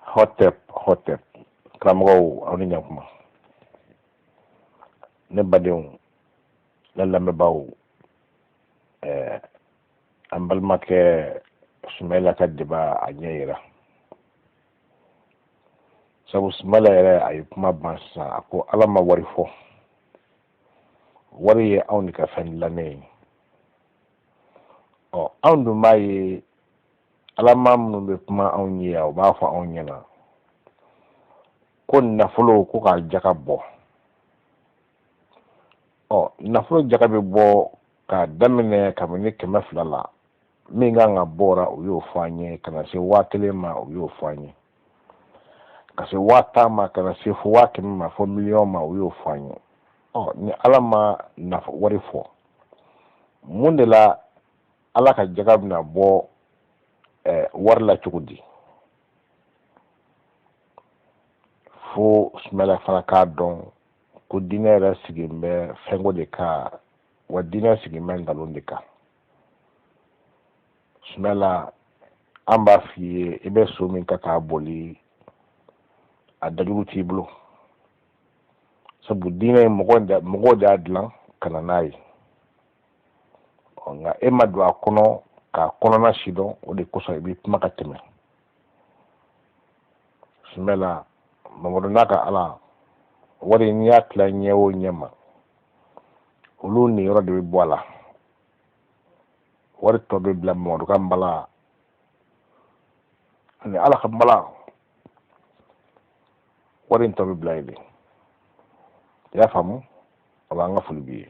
Hotep, hotep, karamɔgɔw, aw ni ɲakuma. Ne badenw, ne lamɛnbaaw, an balimakɛ Sumayila ka débat a ɲɛ yira, sabu Sumayila yɛrɛ a ye kuma ban sisan. A ko Ala ma wari fɔ, wari ye anw de ka fɛn dilannen ye. Ɔ, anw dun b'a ye, alama minnu bɛ kuma anw ye yan, u b'a fɔ anw ɲɛna ko nafolo ko k'a jaga bɔ. Ɔ, nafolo jaga bɛ bɔ k'a daminɛ kabini 200 la. Min kan ka bɔ o, u y'o fɔ an ye, ka na se 1000 ma, u y'o fɔ an ye, ka se 10,000 ma, ka na se fo 100,000 ma, fo miliyɔn ma, u y'o fɔ an ye. Ɔ, ni Ala ma nafa wari fɔ, mun de la Ala ka jaga bɛna bɔ wari la cogo di? Fo Sumayila fana k'a dɔn ko diinɛ yɛrɛ sigilen bɛ fɛnko de kan, wa diinɛ sigilen bɛ nkalon de kan. Sumayila, an b'a f'i ye, i bɛ so min ka k'a boli, a dajuru t'i bolo, sabu diinɛ ye mɔgɔw de y'a dilan ka na n'a ye. Nka e ma don a kɔnɔ k'a kɔnɔna si dɔn, o de kosɔn i bɛ kuma ka tɛmɛ. Sumayila, Mamadu n'a ka Ala, wari n'i y'a tila ɲɛ o ɲɛ ma, olu niyɔrɔ de bɛ bɔ a la. Wari tɔ bɛ bila Mamadu ka nbala ani Ala ka nbala. Wari in tɔ bɛ bila yen de. I y'a faamu? O b'an ka foli b'i ye.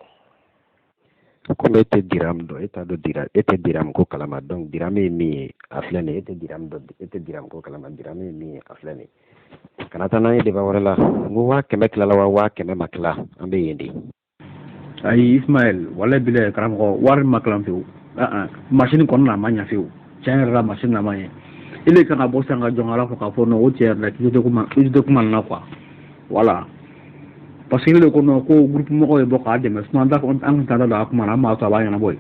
Komi e tɛ diram dɔn, e t'a dɔn dira, e tɛ diram ko kalama. Donc diram ye min ye, a filɛ nin ye. E tɛ diram dɔn, e tɛ diram ko kalama. Diram ye min ye, a filɛ nin ye. Kana taa n'an ye débat wɛrɛ la. N ko 100,000 tilala wa 100,000 ma tila, an bɛ yen de. Ayi Ismaël, walayi bilayi karamɔgɔ, wari ma kalan fewu. Machine kɔni na a ma ɲɛ fewu. Tiɲɛ yɛrɛ la, machine na ma ɲɛ. Ile kan ka bɔ sisan ka jɔn Ala fɔ k'a fɔ non, o tiɲɛ yɛrɛ la, k'i tɛ kuma, i tɛ kuma nin na quoi. Voilà, parce que ile ko non, ko groupe mɔgɔw ye bɔ k'a dɛmɛ, sinon an t'a an tun t'a da don a kuma na, an b'a to a b'a ɲɛnabɔ yen.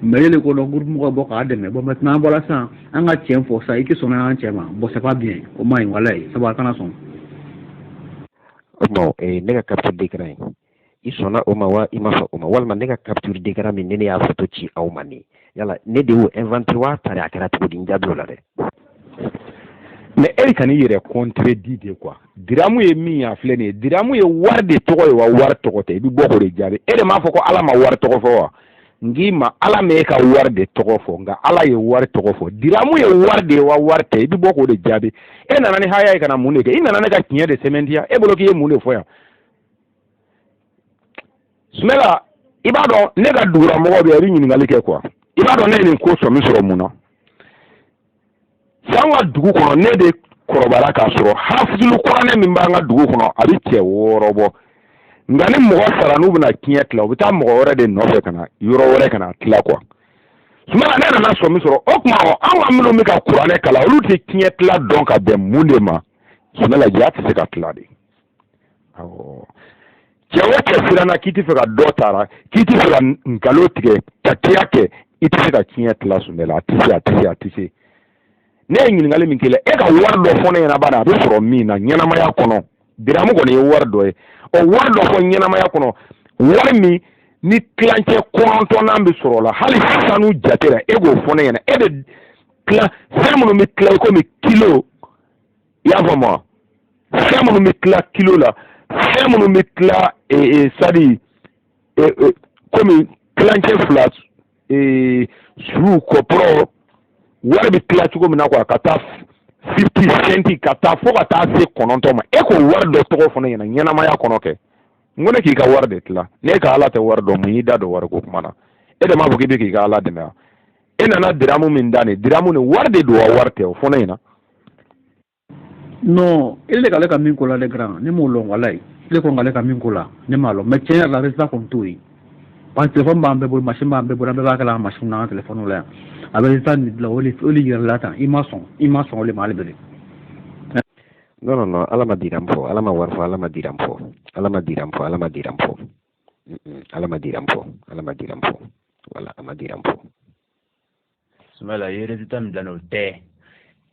Mais ile ko non, groupe mɔgɔw ye bɔ k'a dɛmɛ. Bon, maintenant an bɔra sisan, an ka tiɲɛ fɔ sisan, i tɛ sɔn an cɛ ma. Bon, c'est pas bien, o ma ɲi walayi, sabu a kana sɔn. Bon, ne ka capture d'écran ye, i sɔnna o ma wa i ma sɔn o ma? Walima ne ka capture d'écran min, ne y'a photo ci aw ma nin, yala ne de y'o inventé wa tari a kɛra cogo di? N jaabi o la dɛ. Mais e ka n'i yɛrɛ contredit de quoi. Diramu ye min ye, a filɛ nin ye. Diramu ye wari de tɔgɔ ye wa wari tɔgɔ tɛ? I bɛ bɔ k'o de jaabi. E de m'a fɔ ko Ala ma wari tɔgɔ fɔ wa? N k'i ma, Ala ma e ka wari de tɔgɔ fɔ, nka Ala ye wari tɔgɔ fɔ. Diramu ye wari de ye wa wari tɛ? I bɛ bɔ k'o de jaabi. E nana ni haya ye ka na mun de kɛ? I nana ne ka tiɲɛ de sɛmɛntiya. E bolo k'i ye mun de fɔ yan? Sumala, i b'a dɔn ne ka duguramɔgɔ bɛ yan, i bɛ ɲininkali kɛ quoi. I b'a dɔn ne ye nin ko sɔmi sɔrɔ mun na? San ka dugu kɔnɔ, ne de kɔrɔbayara k'a sɔrɔ hafizulu kuranɛ min b'an ka dugu kɔnɔ, a bɛ cɛ 6 bɔ. Nka ni mɔgɔ sara, n'u bɛna tiɲɛ tila, u bɛ taa mɔgɔ wɛrɛ de nɔfɛ ka na yɔrɔ wɛrɛ ka na tila quoi. Sumala, ne nana sɔmi sɔrɔ o tuma, an ka minnu bɛ ka kuranɛ kalan, olu tɛ tiɲɛ tila dɔn ka bɛn mun de ma? Sumala, ja tɛ se ka tila de. Awɔ, cɛ o cɛ siranna k'i tɛ fɛ ka dɔ taara, k'i tɛ fɛ ka nkalon tigɛ ka kiya kɛ, i tɛ se ka tiɲɛ tila. Sumala, a tɛ se, a tɛ se, a tɛ se. Ne ye ɲininkali min k'i la, e ka wari dɔ fɔ ne ɲɛna bani, a bɛ sɔrɔ min na ɲɛnamaya kɔnɔ. Diramu kɔni ye wari dɔ ye. Ɔ, wari dɔ fɔ ɲɛnamaya kɔnɔ, wari min ni tilancɛ 9nan bɛ sɔrɔ o la, hali sanu jate la, e k'o fɔ ne ɲɛna. E bɛ tila fɛn minnu bɛ tila i komi kilo, i y'a faamu wa? Fɛn minnu bɛ tila kilo la, fɛn minnu bɛ tila sadi komi tilancɛ 2, su kɔpɔrɔ, wari bɛ tila cogo min na quoi, ka taa 50 cent, ka taa fo ka taa se 9 ma, e k'o wari dɔ tɔgɔ fɔ ne ɲɛna ɲɛnamaya kɔnɔ kɛ. N ko ne k'i ka wari de tila. Ne ka Ala tɛ wari dɔn, mun y'i da don wari ko kuma na? E de m'a fɔ k'i bɛ k'i ka Ala dɛmɛ wa? E nana diramu min da nin, diramu nin wari de don wa wari tɛ? O fɔ ne ɲɛna. Non, ile k'ale ka min ko la dɛ, grand, ne m'o lɔn walayi. Ile ko k'ale ka min ko la, ne m'a lɔn, mais tiɲɛ yɛrɛ la, résultat kɔni t'o ye, parce que téléphone b'an bɛɛ bolo, machine b'an bɛɛ bolo, an bɛɛ b'a kɛ la machine n'an ka téléphone la yan, a bɛ résultat nin dilan, o de yɛrɛ la tan. I ma sɔn, i ma sɔn o de ma hali bi. Non, non, non, Ala ma diram fɔ, Ala ma wari fɔ, Ala ma diram fɔ, Ala ma diram fɔ, Ala ma diram fɔ, Ala ma diram fɔ, Ala ma diram fɔ, wala a ma diram fɔ. Sumala, i ye résultat min bila, n'o tɛ.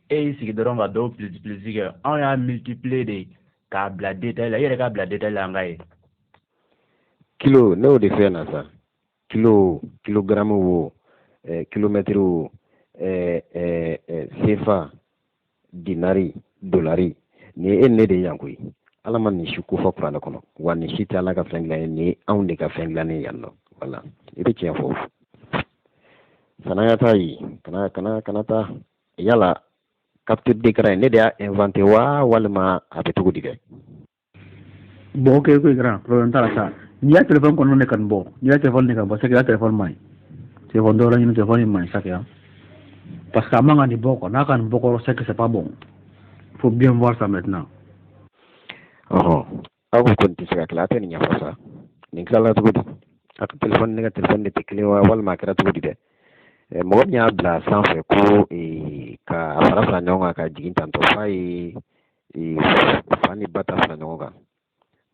E y'i sigi dɔrɔn ka dɔw plus plus kɛ. Anw y'a multiplier de k'a bila détail la. I yɛrɛ k'a bila détail la an ka ye. Kilo, ne y'o de fɛ na sa. Kilo, kilogramme wo, kilomètre wo, CFA, dinari, dolari, nin ye e ni ne de ye yan koyi. Ala ma nin si ko fɔ kuranɛ kɔnɔ, wa nin si tɛ Ala ka fɛn dilan ye, nin ye anw de ka fɛn dilannen yan nɔ. Wala i bɛ tiɲɛ fɔ. San'an ka taa yen, kana taa yala capture d'écran ne de y'a inventé wa, walima a bɛ cogo di dɛ? Bon, ok, grand problème t'a la sa. N'i y'a téléphone kɔnɔ ne ka nin bɔ, n'i y'a téléphone ne ka bɔ, c'est que i ka téléphone man ɲi. Téléphone dɔ wɛrɛ ɲini, téléphone in man ɲi sa kɛ. Parce que a man ka nin bɔ quoi. N'a ka nin bɔ kɔrɔ, c'est que c'est pas bon. Il faut bien voir ça maintenant. Ɔhɔn, aw ko ko nin tɛ se ka tila, a tɛ nin ɲɛfɔ sa. Nin tilala cogo di? A ka téléphone, ne ka téléphone de tɛ kelen wa, walima a kɛra cogo di dɛ? Mɔgɔ min y'a bila sanfɛ ko ka a fara fara ɲɔgɔn kan ka jigin tantɔ, f'a ye fa ni ba ta fara ɲɔgɔn kan.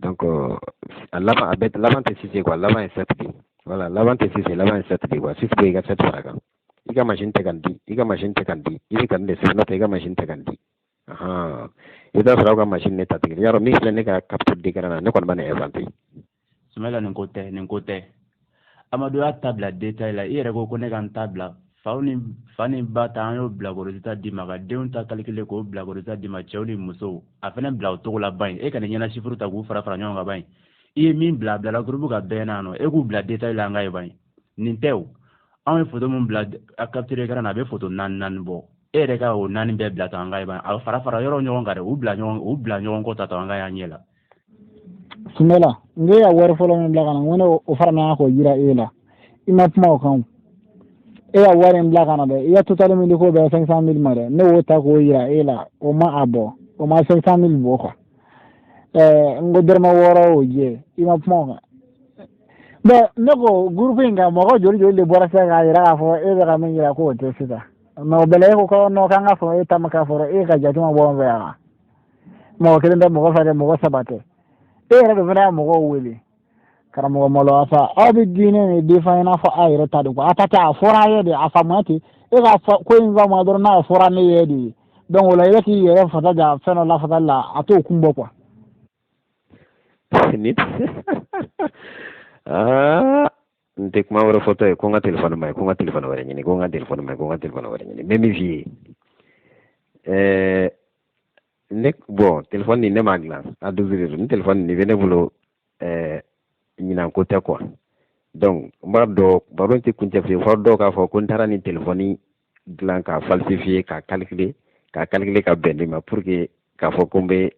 Donc a laban, a bɛ laban tɛ six ye quoi, laban ye sept de. Voilà, laban tɛ six ye, laban ye sept de quoi. Six bɛ i ka sept fara kan. I ka machine tɛ ka nin di, i ka machine tɛ ka nin di, i bɛ ka nin de sɛbɛn, n'o tɛ i ka machine tɛ ka nin di. Ahan, i bɛ taa sɔrɔ aw ka machine ne ta tigɛ yarɔ. Min filɛ ne ka capture d'écran na, ne kɔni ma nin inventé. Sumala, nin ko tɛ, nin ko tɛ. Amadu y'a ta bila détail la. I yɛrɛ ko ko ne ka n ta bila. Faw ni fa ni ba ta, an y'o bila ko résultat d'i ma, ka denw ta calculer k'o bila ko résultat d'i ma, cɛw ni musow. A fana bila o cogo la ban. E ka nin ɲɛna chiffre ta k'u fara fara ɲɔgɔn kan ban. I ye min bila, a bilala groupe ka bɛɛ na nɔ. E k'u bila détail la an ka ye ban. Nin tɛ o. Anw ye photo min bila a capture écran na, a bɛ photo naani naani bɔ. E yɛrɛ ka o naani bɛɛ bila tan an ka ye ban. A fara fara yɔrɔ ɲɔgɔn kan dɛ, u bila ɲɔgɔn, u bila ɲɔgɔn kɔ ta tan an ka y'an ɲɛ la. Sumala, n ko e ka wari fɔlɔ min bila ka na, n ko ne o fara ɲɔgɔn kan k'o yira e la. I ma kuma o kan o. E ka wari in bila ka na dɛ, i ka total min di k'o bɛn 500 000 ma dɛ, ne y'o ta k'o yira e la, o ma a bɔ, o ma 500 000 bɔ quoi. N ko dɔrɔmɛ 6 o jɛ, i ma kuma o kan. Bon, ne ko groupe in kan, mɔgɔ joli joli de bɔra sisan k'a yira k'a fɔ e bɛ ka min yira k'o tɛ sisan? Mais o bɛɛ la e ko ko non, k'an ka sɔrɔ e ta ma k'a sɔrɔ e ka jate ma bɔ an fɛ yan. Mɔgɔ kelen tɛ, mɔgɔ fila tɛ, mɔgɔ saba tɛ. E yɛrɛ de fana y'a mɔgɔw wele. Karamɔgɔ maloya sa, aw bɛ diinɛ de défend i n'a fɔ aw yɛrɛ ta de quoi. A ta tɛ, a fɔra a ye de, a faamuya ten. E ka fɔ ko in faamuya dɔrɔn n'a fɔra ne ye de ye. Donc o la i bɛ k'i yɛrɛ fasa ja fɛn dɔ lafasali la, a t'o kun bɔ quoi. Ni aa, n tɛ kuma wɛrɛ fɔtɔ ye ko n ka telefɔni ma ye, ko n ka telefɔni wɛrɛ ɲini, ko n ka telefɔni ma ye, ko n ka telefɔni wɛrɛ ɲini. N bɛ min f'i ye, ne bon, telefɔni nin ne m'a dilan, a douze de don. Ni telefɔni nin bɛ ne bolo, ɲinan ko tɛ quoi. Donc n b'a dɔn baro tɛ kuncɛ fiyewu fɔ dɔw k'a fɔ ko n taara nin telefɔni dilan k'a falsifier, k'a calculer ka bɛn nin ma, pour que k'a fɔ ko n bɛ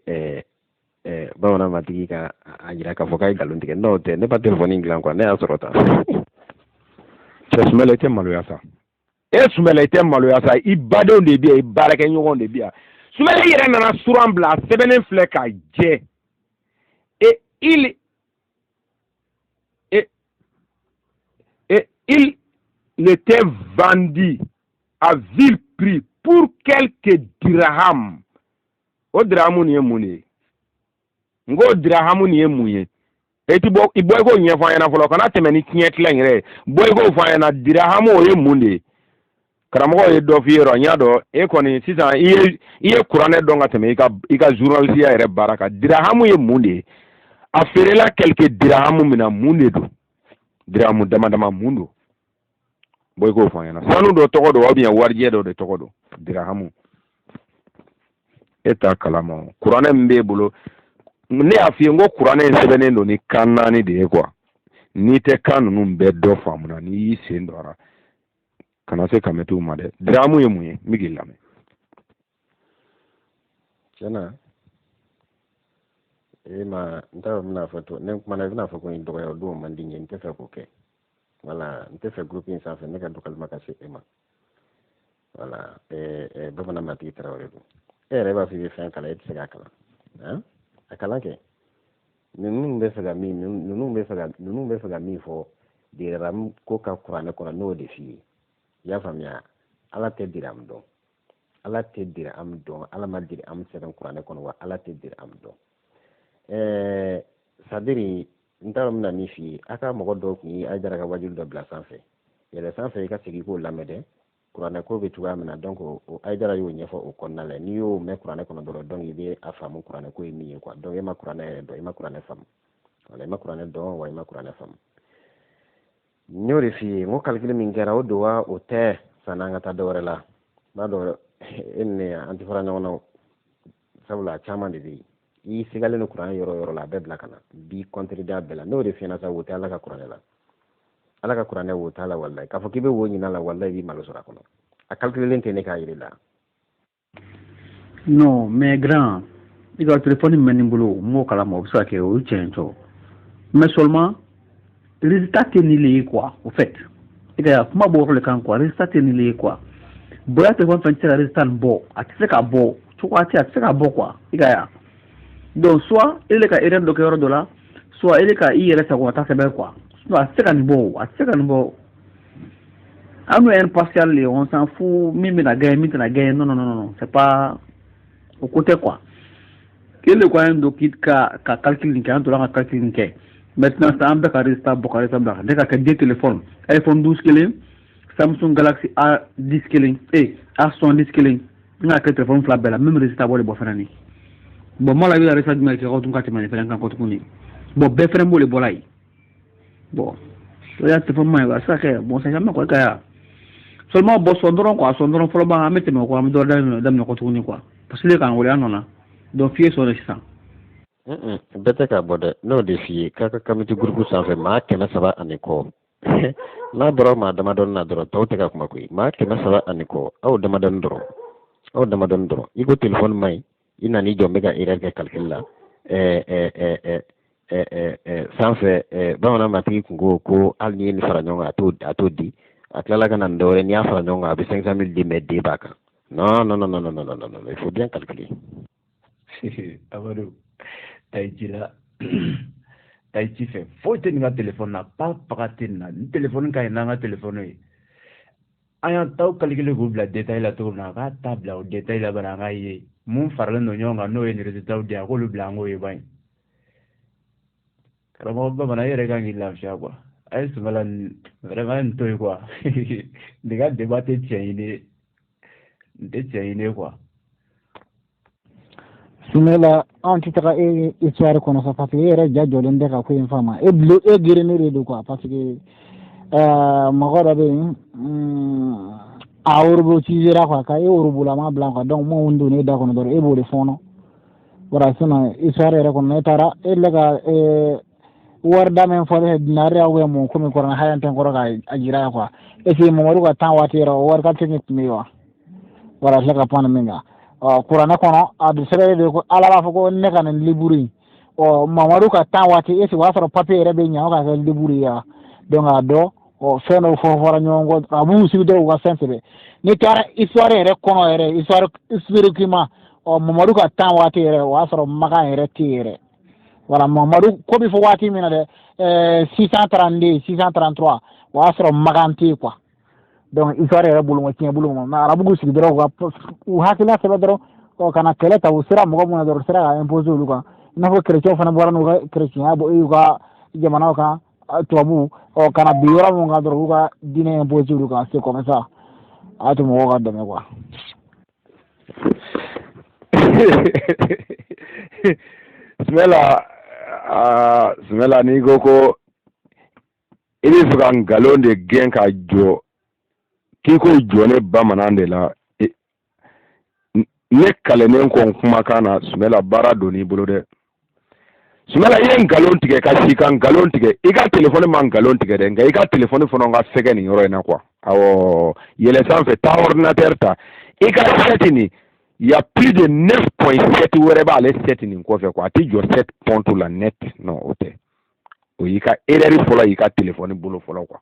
bamanan matigi ka a yira k'a fɔ k'a ye nkalon tigɛ. N'o tɛ, ne ma telefɔni dilan quoi, ne y'a sɔrɔ tan. Cɛ Sumala, i tɛ maloya sa. E Sumala, i tɛ maloya sa. I badenw de bɛ yan, i baarakɛɲɔgɔnw de bɛ yan. Sumala, i yɛrɛ nana suran bila, a sɛbɛnnen filɛ k'a jɛ. Et il était vendu à vil prix pour quelques dirhams. O dirhamu nin ye mun de ye? N ko dirhamu nin ye mun ye? E ti bɔ, i bɔ i k'o ɲɛfɔ an ɲɛna fɔlɔ. Kana tɛmɛ ni tiɲɛ tila in yɛrɛ ye. Bɔ i k'o fɔ an ɲɛna, dirhamu o ye mun de ye? Karamɔgɔ ye dɔ f'i ye rɔ, n y'a dɔn e kɔni sisan i ye kuranɛ dɔn ka tɛmɛ i ka journaliste yɛrɛ baara kan. Dirhamu ye mun de ye? A feerela quelques dirhamu min na, mun de don? Dirhamu dama dama, mun don? Bɔ i k'o fɔ an ɲɛna. Sanu dɔ tɔgɔ don ou bien warijɛ dɔ de tɔgɔ don, dirhamu? E t'a kalama. Kuranɛ min b'e bolo, ne y'a f'i ye n ko kuranɛ in sɛbɛnnen don ni kan naani de ye quoi. N'i tɛ kan ninnu bɛɛ dɔ faamuna, n'i y'i sen don a la, kana se kamɛtiw ma dɛ. Dirhamu ye mun ye? N bɛ k'i lamɛn. Tiɲɛna, e ma, n t'a dɔn n bɛna fɔ to ne kumana, i bɛna fɔ ko n dɔgɔya. O don man di n ye, n tɛ fɛ k'o kɛ. Wala n tɛ fɛ groupe in sanfɛ ne ka dɔgɔyalima ka se e ma. Wala bamanan matigi tarawele don. E yɛrɛ b'a fɔ i bɛ fɛn kalan, e tɛ se k'a kalan. A kalan kɛ. Ninnu bɛ fɛ ka min fɔ dirham ko ka kuranɛ kɔnɔ, n'o de f'i ye. I y'a faamuya? Ala tɛ dirham dɔn, Ala tɛ dirham dɔn. Ala ma dirham sɛbɛn kuranɛ kɔnɔ, wa Ala tɛ dirham dɔn. Sadiri, n t'a dɔn n bɛna min f'i ye. A ka mɔgɔ dɔw tun ye Ayidara ka wajulu dɔ bila sanfɛ, yɛlɛ sanfɛ i ka segin k'o lamɛn dɛ. Kuranɛ ko bɛ cogoya min na, donc o Hayidara y'o ɲɛfɔ o kɔnɔna la. N'i y'o mɛn kuranɛ kɔnɔ dɔrɔn, donc i bɛ a faamu kuranɛ ko ye min ye quoi. Donc e ma kuranɛ yɛrɛ dɔn, i ma kuranɛ faamu. Wala i ma kuranɛ dɔn wa, i ma kuranɛ faamu. N y'o de f'i ye, n ko calcul min kɛra, o don wa o tɛ, sanni an ka taa dɔ wɛrɛ la. N b'a dɔn e ni ne, an tɛ fara ɲɔgɔn na o, sabula a caman de bɛ yen. I sigalen don kuranɛ yɔrɔ o yɔrɔ la, a bɛɛ bila ka na bi contredit a bɛɛ la. N'o de f'i ɲɛna sa, wo tɛ Ala ka kuranɛ la. Ala ka kuranɛ, wo t'a la. Walayi, k'a fɔ k'i bɛ wo ɲini a la, walayi, i b'i malo sɔrɔ a kɔnɔ. A calculelen tɛ ne k'a yir'i la. Non, mais grand, i ka téléphone mɛn nin bolo, n m'o kalama, o bɛ se ka kɛ, o ye tiɲɛ cɔ, mais seulement résultat tɛ nin le ye quoi. Au fait, i ka kuma b'o yɔrɔ le kan quoi. Résultat tɛ nin le ye quoi. Bonya téléphone fɛn tɛ se ka résultat nin bɔ, a tɛ se ka bɔ cogoya tɛ, a tɛ se ka bɔ quoi. I ka ya, donc soit e le ka erreur dɔ kɛ yɔrɔ dɔ la, soit e le ka i yɛrɛ sago ka taa sɛbɛn quoi. Sinon a tɛ se ka nin bɔ o, a tɛ se ka nin bɔ. An n'o impartial le, on s'en fout min bɛna gagner, min tɛna gagner. Non, non, non, non, c'est pas o ko tɛ quoi. E le ko an don k'i ka calcul nin kɛ, an tora ka calcul nin kɛ. Maintenant sisan an bɛɛ ka résultat bɔ, ka résultat bila, ne ka kɛ deux téléphones, iPhone 12 kelen, Samsung Galaxy A10 kelen, A70 kelen. N ka kɛ téléphone fila bɛɛ la, même résultat bɔ de bɔ fɛnɛ ni. Bon, moi la, i bɛ résultat jumɛn kɛ tun ka tɛmɛ nin fɛnɛ kan kɔ tuguni? Bon, bɛɛ fɛnɛ b'o de bɔra yen. Bon, o y'a téléphone man ɲi, a bɛ se ka kɛ. Bon, c'est jamais quoi ka ya. Seulement bon, sɔn dɔrɔn quoi, sɔn dɔrɔn fɔlɔ ban, an bɛ tɛmɛ o kɔ, an bɛ dɔ daminɛ kɔ tuguni quoi, parce que k'an wele an nɔ na. Donc f'i ye sɔn de sisan. Bɛɛ tɛ k'a bɔ dɛ. N'o de f'i ye k'a ka comité groupe sanfɛ, maa 300 ani kɔ, n'a bɔra maa damadɔni na dɔrɔn, tɔw tɛ ka kuma koyi. Maa 300 ani kɔ, aw damadɔni dɔrɔn, aw damadɔni dɔrɔn. I ko téléphone man ɲi, i nan'i jɔ n bɛ ka erreur kɛ calcul la sanfɛ. Bamanan matigi kun ko ko hali n'i ye nin fara ɲɔgɔn kan, a t'o di. A tilala ka na nin dɔwɛrɛ, n'i y'a fara ɲɔgɔn kan, a bɛ 500 000 di, mais den b'a kan. Non, non, non, non, non, non, non, non, il faut bien calculer. Amadu, tayi ci la, tayi ci fɛ, foyi tɛ nin ka telefɔni na, pa faga tɛ nin na. Nin telefɔni ka ɲi n'an ka telefɔni ye. An y'an taw calculer k'u bila détail la cogo min na, a k'a ta bila o détail la bari, an k'a ye mun faralen don ɲɔgɔn kan, n'o ye nin résultat di, a k'olu bila, an k'o ye ban. Karamɔgɔ bamanan, e yɛrɛ kan k'i lafiya quoi. A ye Sumala vraiment, a ye nin to yen quoi. Nin ka débat tɛ tiɲɛ ɲini, nin tɛ tiɲɛ ɲini quoi. Sumala, anw tɛ taga e histoire kɔnɔ sa, parce que e yɛrɛ ja jɔlen tɛ ka ko in faamu. E bilo e gerennen de don quoi, parce que mɔgɔ dɔ bɛ yen, a robotisera quoi, ka e robolama bila quoi. Donc mun don e da kɔnɔ dɔrɔn, e b'o de fɔɔnɔ. Voilà, sinon histoire yɛrɛ kɔnɔ, ne taara e la ka wari da min fɔ ne dinari ou bien mun komi kɔrɔ haya tɛ n kɔrɔ ka a jira quoi. Est ce que Mamadu ka temps waati yɛrɛ, o wari ka tɛ tun bɛ yen wa? Voilà, tila ka pan min kan, ɔ kuranɛ kɔnɔ a dun sɛbɛnnen de ko Ala b'a fɔ ko ne ka nin livre in. Ɔ Mamadu ka temps waati, est ce que o y'a sɔrɔ papier yɛrɛ bɛ ɲa o ka kɛ livre ye wa? Donc a dɔn ɔ fɛn dɔw fɔ fɔra ɲɔgɔn kɔ, a b'u sigi dɔrɔn u ka fɛn sɛbɛn. N'i taara histoire yɛrɛ kɔnɔ yɛrɛ, histoire historiquement, ɔ Mamadu ka temps waati yɛrɛ, o y'a sɔrɔ Makan yɛrɛ tɛ yen yɛrɛ. Voilà, Mamadu ko bɛ fɔ waati min na dɛ, 632, 633, o y'a sɔrɔ Makan tɛ yen quoi. Donc histoire yɛrɛ bolo ma, tiɲɛ bolo ma, mais arabu k'u sigi dɔrɔn u ka u hakilina sɛbɛn dɔrɔn, ɔ ka na kɛlɛ ta. U sera mɔgɔ mun na dɔrɔn, u sera ka imposer olu kan, i n'a fɔ chrétien fana bɔra n'u ka chrétien bɔ u ka jamanaw kan, tubabuw ɔ ka na bin yɔrɔ mun kan dɔrɔn, u ka diinɛ imposer olu kan. C'est comme ça, a y'a to mɔgɔw ka dɛmɛ quoi. Sumala, Sumala, n'i ko ko i bɛ fɛ ka nkalon de gɛn ka jɔ, k'i k'o jɔ ne bamanan de la, ne kalennen kɔ n kumakan na. Sumala, baara donn'i bolo dɛ. Sumala, i ye nkalon tigɛ ka si ka nkalon tigɛ. I ka telefɔni ma nkalon tigɛ dɛ, nka i ka telefɔni fana ka fɛgɛ nin yɔrɔ in na quoi. Awɔ, yɛlɛ sanfɛ, taa ordinateur ta. I ka 7 nin, il y a plus de 9.7 wɛrɛ b'ale 7 nin kɔfɛ quoi. A tɛ jɔ 7 point la net. Non, o tɛ. O y'i ka erreur fɔlɔ y'i ka telefɔni bolo fɔlɔ quoi.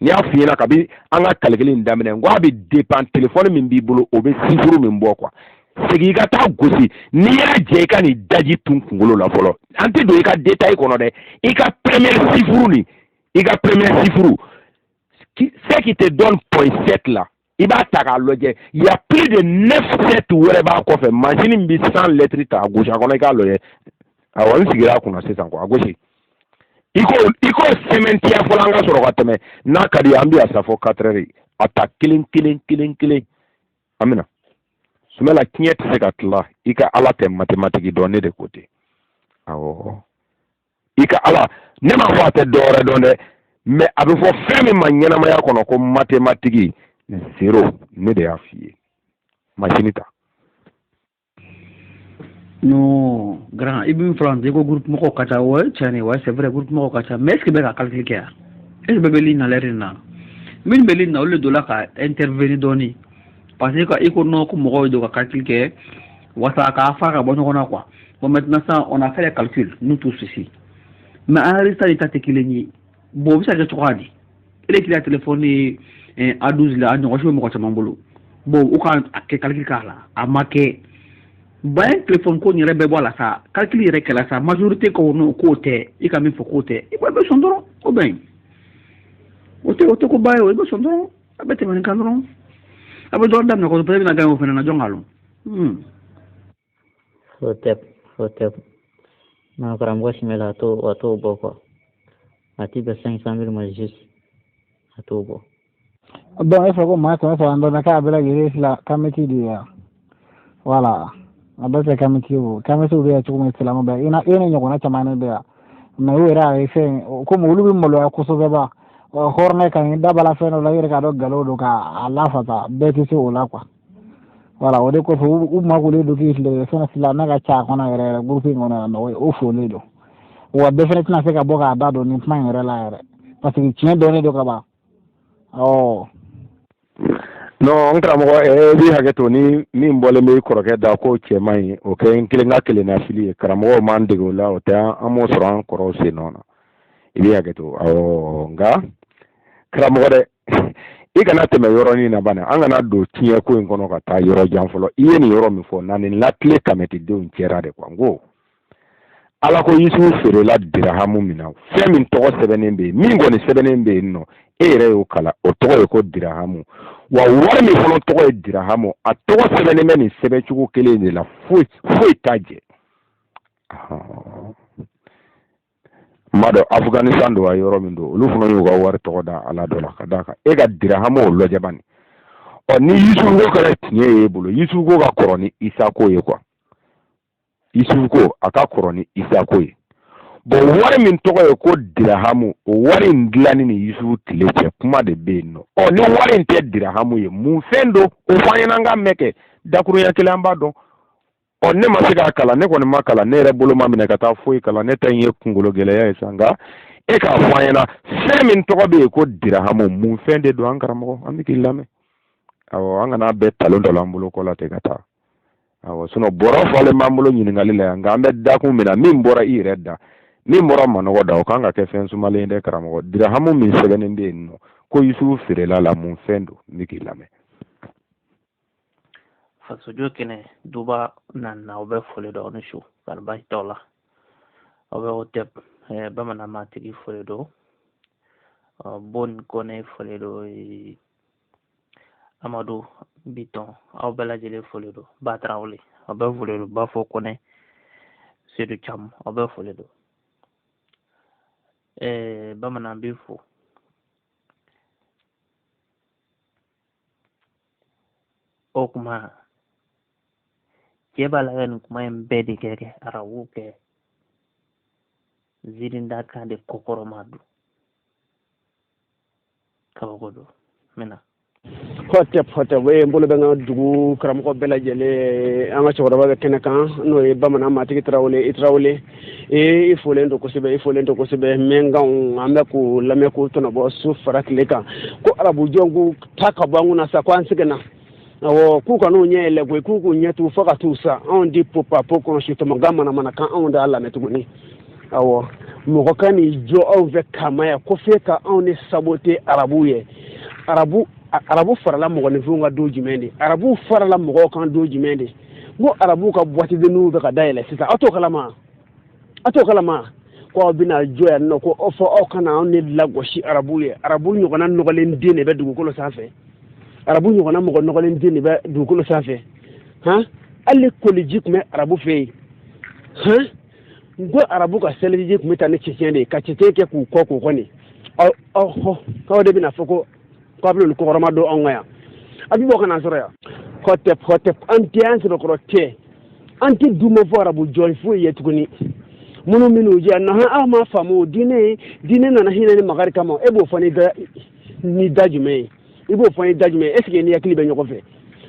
N'i y'a f'i ɲɛna kabi an ka calcul in daminɛ, n ko a bɛ dépend telefɔni min b'i bolo, o bɛ chiffre min bɔ quoi. Segin i ka taa gosi, n'i y'a jɛ, i ka nin daji tun kunkolo la fɔlɔ. An tɛ don i ka détail kɔnɔ dɛ. I ka premier chiffre nin, i ka premier chiffre, ce qui te donne point 7 la, i b'a ta k'a lajɛ, il y a plus de 9 7 wɛrɛ b'a kɔfɛ. Mansin min bɛ 100 lettres ta, a gosi a kɔnɔ, i k'a lajɛ. Awɔ, n sigira a kunna sisan quoi. A gosi, i k'o sɛmɛntiya fɔlɔ, an ka sɔrɔ ka tɛmɛ. N'a ka di ye, an bɛ yan sa fɔ 4 heures. A ta kelen kelen kelen kelen, an bɛna Sumala. Tiɲɛ tɛ se ka tila. I ka Ala tɛ matematiki dɔn, ne de ko ten. Awɔ, i ka Ala, ne m'a fɔ a tɛ dɔ wɛrɛ dɔn dɛ, mais a bɛ fɔ fɛn min ma ɲɛnamaya kɔnɔ ko matematiki, zéro. Ne de y'a f'i ye, masini ta. Non, grand, i bɛ min fɔla i ko groupe mɔgɔw ka ca. O ye tiɲɛ de ye, ouais, c'est vrai, groupe mɔgɔw ka ca, mais est ce que bɛɛ ka calcul kɛ yan? Est ce que bɛɛ bɛ ligne na l'heure in na? Minnu bɛ ligne na, olu de donna ka intervenir dɔɔni, parce que i ko non, ko mɔgɔw ye don ka calcul kɛ wasa k'a fa ka bɔ ɲɔgɔn na, quoi. Bon, maintenant ça, on a fait les calculs, nous tous ici, mais an résultat de ta tɛ kelen ye. Bon, o bɛ se ka kɛ cogoya di? E de k'i ka téléphone ye A12 la, a ɲɔgɔn si bɛ mɔgɔ caman bolo. Bon, u ka a kɛ calcul k'a la, a ma kɛ bayan. Téléphone ko nin yɛrɛ bɛɛ bɔ a la sa, calcul yɛrɛ kɛla sa, majorité ko non, k'o tɛ. I ka min fɔ k'o tɛ, i bɛ sɔn dɔrɔn, o bɛn o tɛ ko ba ye o. I bɛ sɔn dɔrɔn, a bɛ tɛmɛ nin kan dɔrɔn, a bɛ dɔ daminɛ kɔfɛ, peut-être bɛna gagner o fana na, jɔn k'a lɔn. Hotep, hotep. Non, karamɔgɔ Simɛla, a t'o bɔ quoi. A ti bɛn 500 000 ma juste, a t'o bɔ. Donc e fɛ ko maa 300 dɔɔnin k'a bɛɛ lajɛlen fila kamiti de ye. Voilà, a bɛɛ tɛ kamiti o. Kamitiw bɛ yan cogo min, silamɛ bɛɛ i na, e ni ɲɔgɔnna caman de bɛ yan, mais u yɛrɛ a ye fɛn komi olu bɛ maloya kosɛbɛ ba hɔrɔnɛ ka ɲi dabala fɛn dɔ la, i yɛrɛ k'a dɔn nkalon don k'a lafasa, bɛɛ tɛ se o la quoi. Voilà, o de kosɔn u makulen don k'i filɛ fɛn silamɛ ka ca a kɔnɔ yɛrɛ yɛrɛ, groupe in kɔnɔ yan nɔ, o folen don wa. Bɛɛ fɛnɛ tɛna se ka bɔ k'a da don nin kuma in yɛrɛ la yɛrɛ, parce que tiɲɛ dɔnnen don ka ban ɔ. Non, n karamɔgɔ, e b'i hakɛ to ni min bɔlen bɛ i kɔrɔkɛ da ko cɛ man ɲi, o kɛ n kelen ka kelenna fili ye. Karamɔgɔw m'an dege o la, o tɛ, an m'o sɔrɔ an kɔrɔw sen nɔ na. I b'i hakɛ to. Awɔ, nka karamɔgɔ dɛ, i kana tɛmɛ yɔrɔnin na bana, an kana don tiɲɛ ko in kɔnɔ ka taa yɔrɔ jan fɔlɔ. I ye nin yɔrɔ min fɔ na, nin latile kamɛtidenw cɛra de quoi. N ko Ala ko Yusufu feerela dirahamu min na, fɛn min tɔgɔ sɛbɛnnen bɛ yen, min kɔni sɛbɛnnen bɛ yen nɔ, e yɛrɛ y'o kalan, o tɔgɔ ye ko dirahamu wa. Wari min fɔlɔ tɔgɔ ye dirahamu, a tɔgɔ sɛbɛnnen bɛ nin sɛbɛncogo kelen de la, foyi foyi t'a jɛ. N b'a dɔn Afganistan don wa, yɔrɔ min don, olu fana y'u ka wari tɔgɔ da Ala dɔ la ka d'a kan e ka dirahamu o lajɛ bani. Ɔ, ni Yusufu ko kɛra tiɲɛ ye e bolo, Yusufu ko ka kɔrɔ ni Isa ko ye quoi. Yusufu ko a ka kɔrɔ ni Isa ko ye. Bon, wari min tɔgɔ ye ko dirahamu, o wari in dilanni ni Yusufu tile cɛ, kuma de bɛ yen nɔ. Ɔ, ni wari in tɛ dirahamu ye, mun fɛn don? O fɔ an ɲɛna, an k'a mɛn kɛ dakurunya kelen, an b'a dɔn. Ɔ, ne ma se k'a kalan, ne kɔni ma kalan, ne yɛrɛ bolo ma minɛ ka taa foyi kalan, ne ta in ye kunkolo gɛlɛya ye sa. Nka e k'a fɔ an ɲɛna, fɛn min tɔgɔ bɛ yen ko dirahamu, mun fɛn de don? An karamɔgɔ, an bɛ k'i lamɛn. Awɔ, an kana bɛɛ talon talon an bolo kɔ la ten ka taa. Awɔ, sinon bɔrɔ falen b'an bolo ɲininkali la yan, nka an bɛ dakun min na, min bɔra i yɛrɛ da, min bɔra manɔgɔ da, o kan ka kɛ fɛn sumalen ye dɛ. Karamɔgɔ, dirahamu min sɛbɛnnen bɛ yen nɔ ko Yusufu feerela la, mun fɛn don? N bɛ k'i lamɛn. Fasojɔ kɛnɛ duba na, aw bɛ foli dɔn ni su kari baasi t'aw la. Aw bɛ o tɛ bamanan matigi foli don, bon kɔnɛ foli don, Amadu Bitɔn, aw bɛɛ lajɛlen foli don, Ba Tarawele, aw bɛɛ foli don, Bafɔ Kɔnɛ, Sedu Cam, aw bɛɛ foli don. Bamanan b'i fo. O kuma cɛ b'a la ka nin kuma in bɛɛ de kɛ arabu kɛ ziirinda kan de kɔkɔrɔma don, kabako don n bɛna. Hotep, hotep, n bolo bɛ n ka dugu karamɔgɔ bɛɛ lajɛlen, an ka cɛkɔrɔba bɛ kɛnɛ kan, n'o ye bamanan matigi Tarawele. I Tarawele, ee, i folen don kosɛbɛ, i folen don kosɛbɛ. Mɛnkanw an bɛ k'u lamɛn k'u tɔnɔbɔ su fara tile kan, ko arabu jɔn k'u ta ka bɔ an kunna sa, ko an sɛgɛnna. Awɔ, k'u kan'u ɲɛ yɛlɛ koyi, k'u k'u ɲɛ tugu fo ka t'u sa. Anw di popapo kɔnɔ sutɔmɔgan manamana kan, anw t'a lamɛn tuguni. Awɔ, mɔgɔ ka n'i jɔ anw fɛ kama yan ko f'e ka anw ni sabote arabuw ye. Arabu farala mɔgɔninfinw kan don jumɛn de? Arabuw farala mɔgɔw kan don jumɛn de? N ko arabuw ka boîte de nuit bɛ ka dayɛlɛ sisan, aw t'o kalama? Aw t'o kalama ko aw bɛna jɔ yan nɔ ko fɔ aw kana anw ni lagosi arabuw ye? Arabu ɲɔgɔnna nɔgɔlen den de bɛ dugukolo sanfɛ, arabu ɲɔgɔnna mɔgɔ nɔgɔlen den de bɛ dugukolo sanfɛ. Han, hali koliji tun bɛ arabu fɛ yen. Han, n ko arabu ka seliji tun bɛ taa ni cɛncɛn de ye, ka cɛncɛn kɛ k'u kɔ k'u kɔni. Aw aw de bɛna fɔ ko ko a bɛna olu kɔkɔrɔma don anw kan yan a bɛ bɔ ka n'an sɔrɔ yan hɔtɛp hɔtɛp an tɛ an sɛbɛkɔrɔ tɛ an tɛ du ma fɔ arabu jɔn foyi ye tuguni minnu minnu jɛ na hɔn aw m'a faamu diinɛ diinɛ nana hinɛ ni makari kama e b'o fɔ ni da ni da jumɛn ye i b'o fɔ ni da jumɛn ye est ce que ni hakili bɛ ɲɔgɔn fɛ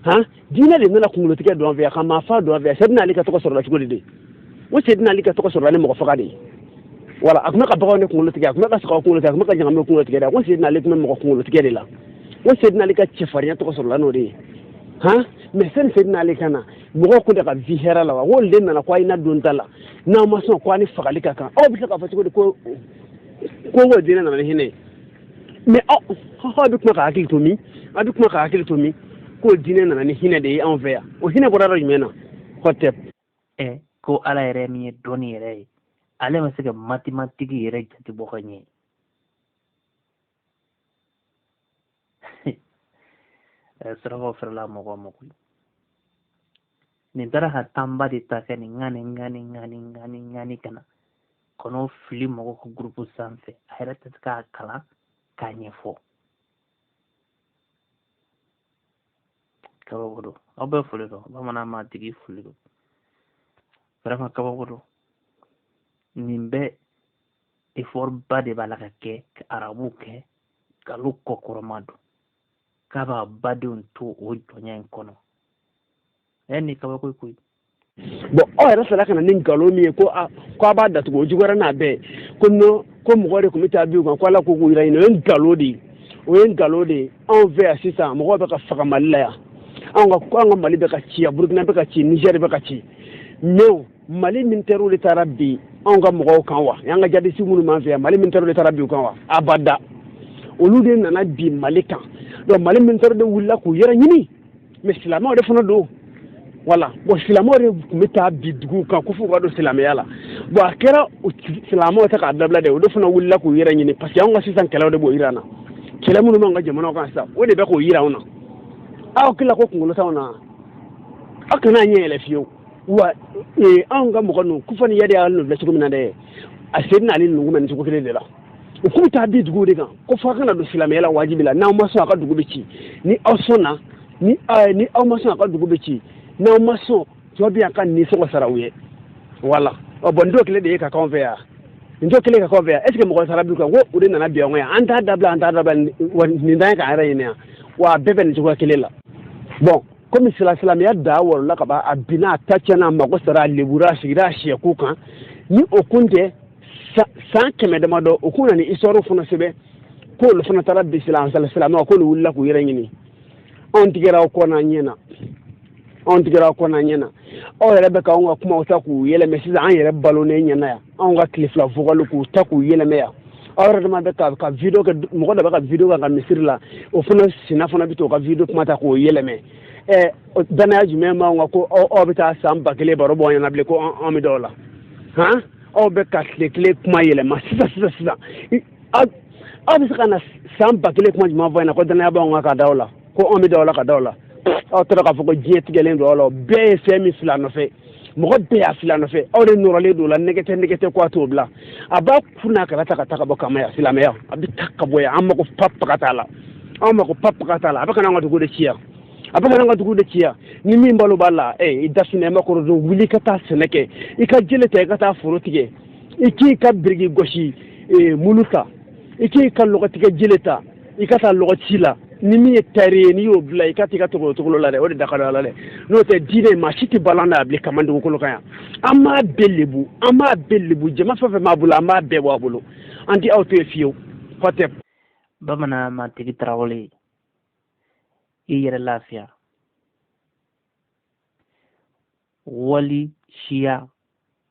han diinɛ de nana kunkolotigɛ don an fɛ yan ka maa fa don an fɛ yan Seydina Ali ka tɔgɔ sɔrɔla cogo di de o Seydina Ali ka tɔgɔ sɔrɔla ni mɔgɔ faga de ye wala a tun bɛ ka baganw de kunkolo tigɛ a tun bɛ ka sagaw kunkolo tigɛ a tun bɛ ka ɲagamɛw kunkolo tigɛ dɛ ko Seydina Ali tun bɛ mɔgɔ kunkolo tigɛ de la ko Seydina Ali ka cɛfarinya tɔgɔ sɔrɔla n'o de ye han mais sani Seydina Ali ka na mɔgɔw kun tɛ ka vi hɛrɛ la wa k'olu de nana ko a ye na don ta la n'aw ma sɔn ko a ni fagali ka kan aw bɛ se k'a fɔ cogo di ko ko ko diinɛ nana ni hinɛ ye mais aw aw bɛ kuma ka hakili to min aw bɛ kuma ka hakili to min ko diinɛ nana ni hinɛ de ye anw fɛ yan o hinɛ bɔra yɔrɔ jumɛn na hɔtɛp ɛ ko ala yɛrɛ min ye dɔnni yɛrɛ ye ale ma se ka matematiki yɛrɛ jate bɔ ka ɲɛ surakaw fɛrɛla mɔgɔ ma koyi nin taara ka tanba de ta kɛ nin ŋani ŋani ŋani ŋani ŋani ka na kɔnɔ fili mɔgɔ ka gurupu sanfɛ a yɛrɛ tɛ se k'a kalan k'a ɲɛfɔ kabako don aw bɛɛ foli don bamanan maa tigi foli don vraiment kabako don nin bɛɛ effort ba de b'a la ka kɛ ka arabuw kɛ kalo kɔkɔrɔma don k'a b'a badenw to o jɔnya in kɔnɔ ɛ nin kabako ye koyi bon aw yɛrɛ sera ka na ni nkalon min ye ko a ko a b'a datugu o juguyara n'a bɛɛ ko non ko mɔgɔ de tun bɛ taa bin u kan ko ala ko k'u yɛrɛ ɲini o ye nkalon de ye o ye nkalon de ye anw fɛ yan sisan mɔgɔw bɛ ka faga mali la yan anw ka an ka mali bɛ ka ci yan burukina bɛ ka ci nizɛri bɛ ka ci mais mali militɛriw de taara bin anw ka mɔgɔw kan wa an ka jadisi minnu b'an fɛ yan mali militɛriw de taara bin u kan wa abada olu de nana bin mali kan donc mali militɛriw de wulila k'u yɛrɛ ɲini mais silamɛw de fana don wala bon silamɛw de tun bɛ taa bin duguw kan ko f'u ka don silamɛya la bon a kɛra silamɛw tɛ k'a dabila dɛ o de fana wulila k'u yɛrɛ ɲini parce que anw ka sisan kɛlɛw de b'o yira an na kɛlɛ minnu b'an ka jamanaw kan sisan o de bɛ k'o yira anw na aw kila ko kunkolo t'anw na aw kana ɲɛ yɛlɛ fiyewu wa ee anw ka mɔgɔ ninnu kufa ni yadi y'a nɔ filɛ cogo min na dɛ a Seydina Ali ninnu kun bɛ nin cogo kelen de la u k'u bɛ taa bin duguw de kan ko f'a ka na don silamɛya la wajibi la n'aw ma sɔn a ka dugu bɛ ci ni aw sɔnna ni ni aw ma sɔn a ka dugu bɛ ci n'aw ma sɔn tɔ bɛ yan ka nisɔngɔ sara u ye wala ɔ bon nin t'o kelen de ye ka k'anw fɛ yan nin t'o kelen ka k'anw fɛ yan est ce que mɔgɔ sara bin kan ko o de nana bin anw kan yan an t'a dabila an t'a dabila wa nin t'an ye k'an yɛrɛ ɲini yan wa a bɛɛ bɛ nin cogoya kelen la bon komi silamɛya da wɔrɔla ka ban a binna a ta tiɲɛna a mago sara a lebura a sigira a siyɛko kan ni o kun tɛ san 100 damadɔ o kun na ni histoire fana sɛbɛn k'olu fana taara bin silamɛw k'olu wulila k'u yɛrɛ ɲini anw tigɛra aw kɔ n'an ɲɛ na anw tigɛra aw kɔ n'an ɲɛ na aw yɛrɛ bɛ k'anw ka kumaw ta k'u yɛlɛmɛ sisan an yɛrɛ balonnen ɲɛna yan anw ka tile fila vocal k'u ta k'u yɛlɛmɛ yan aw yɛrɛ dama bɛ ka ka video kɛ mɔgɔ dɔ bɛ ka video kɛ ka misiri la o fana sina fana bɛ t'o ka video kuma ta k'o yɛlɛmɛ ɛ danaya jumɛn b'anw kan ko aw bɛ taa san 1000 baro bɔ an ɲɛna bilen ko anw bɛ da o la han aw bɛ ka tile kelen kuma yɛlɛma sisan sisan sisan aw bɛ se ka na san 1000 kuma jumɛn fɔ an ɲɛna ko danaya b'anw kan ka da o la ko anw bɛ da o la ka da o la aw tora k'a fɔ ko diɲɛ tigɛlen don aw la bɛɛ ye fɛn min fili a nɔfɛ mɔgɔ bɛɛ y'a fili a nɔfɛ aw de nɔrɔlen don o la nɛgɛ tɛ nɛgɛ tɛ ko a t'o bila a b'a kun n'a kala ta ka taa ka bɔ kama yan silamɛya a bɛ taa ka bɔ yan an mako pa paga t'a la an mako pa paga t'a la a bɛ ka n'an ka dugu de ci yan a bɛ ka n'an ka dugu de ci yan ni min balo b'a la ɛ i da sinɛ ma kɔrɔ don wuli ka taa sɛnɛ kɛ i ka jele ta i ka taa foro tigɛ i k'i ka biriki gosi mulu ta i k'i ka lɔgɔtigɛ jele ta i ka taa lɔgɔ ci la ni min ye tari ye n'i y'o bila i ka t'i ka tɔgɔ tɔgɔ la dɛ o de da ka di ala dɛ n'o tɛ diinɛ maa si tɛ balan na bilen kama dugukolo kan yan an b'a bɛɛ lebu an b'a bɛɛ lebu jama fɛn fɛn b'a bolo an b'a bɛɛ bɔ a bolo an tɛ aw to yen fiyewu hɔtɛ. Bamanan matigi tarawele i yɛrɛ lafiya wali siya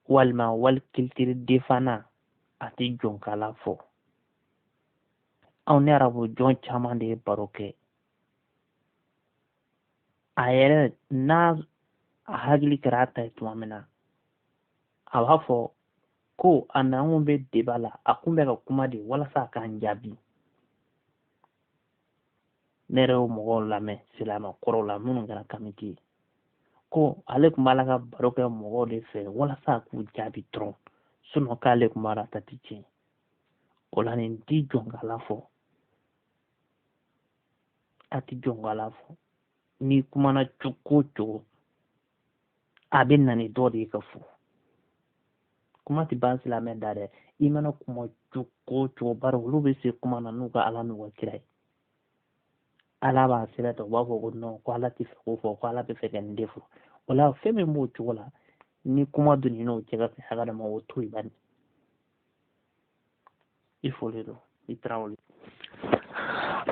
walima wali culture défendant a tɛ jɔnkala fɔ anw ni arabu jɔn caman de ye baro kɛ a yɛrɛ n'a a hakili kɛra a ta ye tuma min na a b'a fɔ ko a n'anw bɛ débat la a kun bɛ ka kuma de walasa a k'an jaabi ne yɛrɛ y'o mɔgɔw lamɛn silamɛ kɔrɔw la minnu kɛra kamiti ye ko ale tun b'a la ka baro kɛ mɔgɔw de fɛ walasa a k'u jaabi dɔrɔn sinon k'ale tun b'a dɔn a ta ti tiɲɛ o la nin ti jɔnkala fɔ A tɛ jɔnkala fɔ. N'i kumana cogo o cogo, a bɛ na ni dɔ de ye ka fɔ. Kuma tɛ ban silamɛ da dɛ. I mana kuma cogo o cogo, bari olu bɛ se kuma na n'u ka Ala n'u ka kira ye. Ala b'a sira ta, u b'a fɔ ko non, ko Ala tɛ fɛ k'o fɔ, ko Ala bɛ fɛ ka nin de fɔ. O la, fɛn min b'o cogo la, ni kuma donn'i n'o cɛ ka se hakɛ dɔ ma, o to yen bani. I folen don, i Tarawele.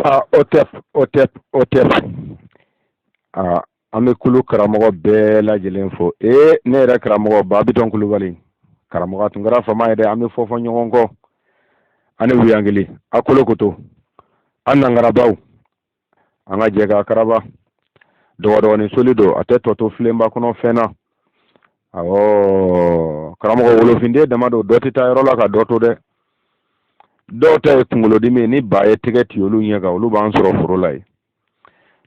Ah, OTEP, OTEP, OTEP. Ah, an bɛ kulu karamɔgɔ bɛɛ lajɛlen fo. Ee, ne yɛrɛ karamɔgɔ Babitɔn Kulubali, karamɔgɔ a tun kɛra fama ye dɛ. An bɛ fɔ fɔ ɲɔgɔn kɔ. Ani wuyankili, a kolokoto, an nangarabaw, an ka jɛ k'a karaba. Dɔgɔdɔgɔnin soli don, a tɛ tɔ to filenba kɔnɔ fɛn na. Awɔ, karamɔgɔ, wolofinden dama don, dɔ tɛ taa yɔrɔ la ka dɔ to dɛ. Dɔw ta ye kunkolodimi ye, ni ba ye tɛgɛ ci olu ɲɛ kan, olu b'an sɔrɔ foro la yen.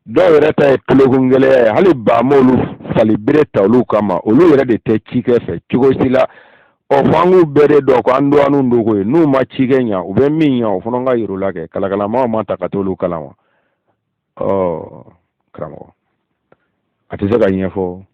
Dɔw yɛrɛ ta ye tulokungɛlɛya ye, hali ba m'olu fali bere ta olu kama, olu yɛrɛ de tɛ cikɛ fɛ cogo si la. Ɔ, fo an k'u bɛɛ de dɔn ko an dɔgɔninw don koyi. N'u ma cikɛ ɲa, u bɛ min ɲa, o fana ka yir'u la kɛ. Kalakalamaw ma ta ka t'olu kalan wa? Ɔ karamɔgɔ, a tɛ se ka ɲɛfɔ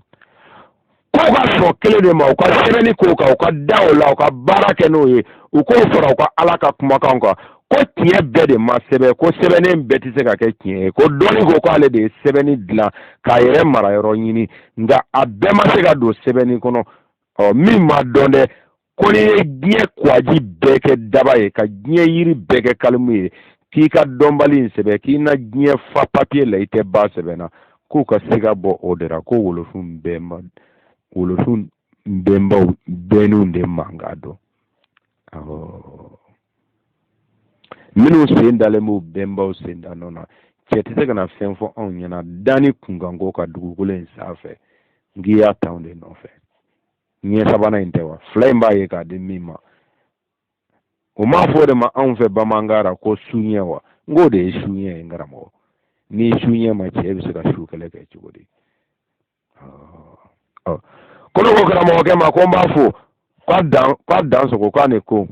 k'u ka sɔn kelen de ma, u ka sɛbɛnni k'o kan, u ka da o la, u ka baara kɛ n'o ye, u k'o fara u ka Ala ka kumakan kan, ko tiɲɛ bɛɛ de ma sɛbɛn, ko sɛbɛnnen bɛɛ tɛ se ka kɛ tiɲɛ ye, ko dɔnni ko k'ale de ye sɛbɛnni dilan k'a yɛrɛ mara yɔrɔ ɲini, nka a bɛɛ ma se ka don sɛbɛnni kɔnɔ. Ɔ, min ma dɔn dɛ, ko n'i ye diɲɛ kwaji bɛɛ kɛ daba ye, ka diɲɛ yiri bɛɛ kɛ kalimu ye, k'i ka dɔnbali in sɛbɛn, k'i na diɲɛ fa papiye la, i tɛ ba sɛbɛn na, k'u ka siga bɔ o de la, ko wolofin bɛnba, wolofin bɛnbaw bɛnniw de mankan dɔn. Awɔ, minnu sen dalen b'u bɛnbaw sen da nɔ na, cɛ tɛ se ka na fɛn fɔ anw ɲɛna danni kunkanko ka dugukolo in sanfɛ. N k'i y'a ta anw de nɔfɛ. Ɲɛ sabanan in tɛ wa? Fila in b'a ye k'a di min ma, o m'a fɔ o de ma anw fɛ bamanankan ra ko suɲɛ wa? N k'o de ye suɲɛ ye. N karamɔgɔ, ni suɲɛ ma cɛ, e bɛ se ka su kɛlɛ kɛ cogo di? Ɔ, ko ne ko karamɔgɔkɛ ma ko n b'a fo k'a dan sogo, k'a ni ko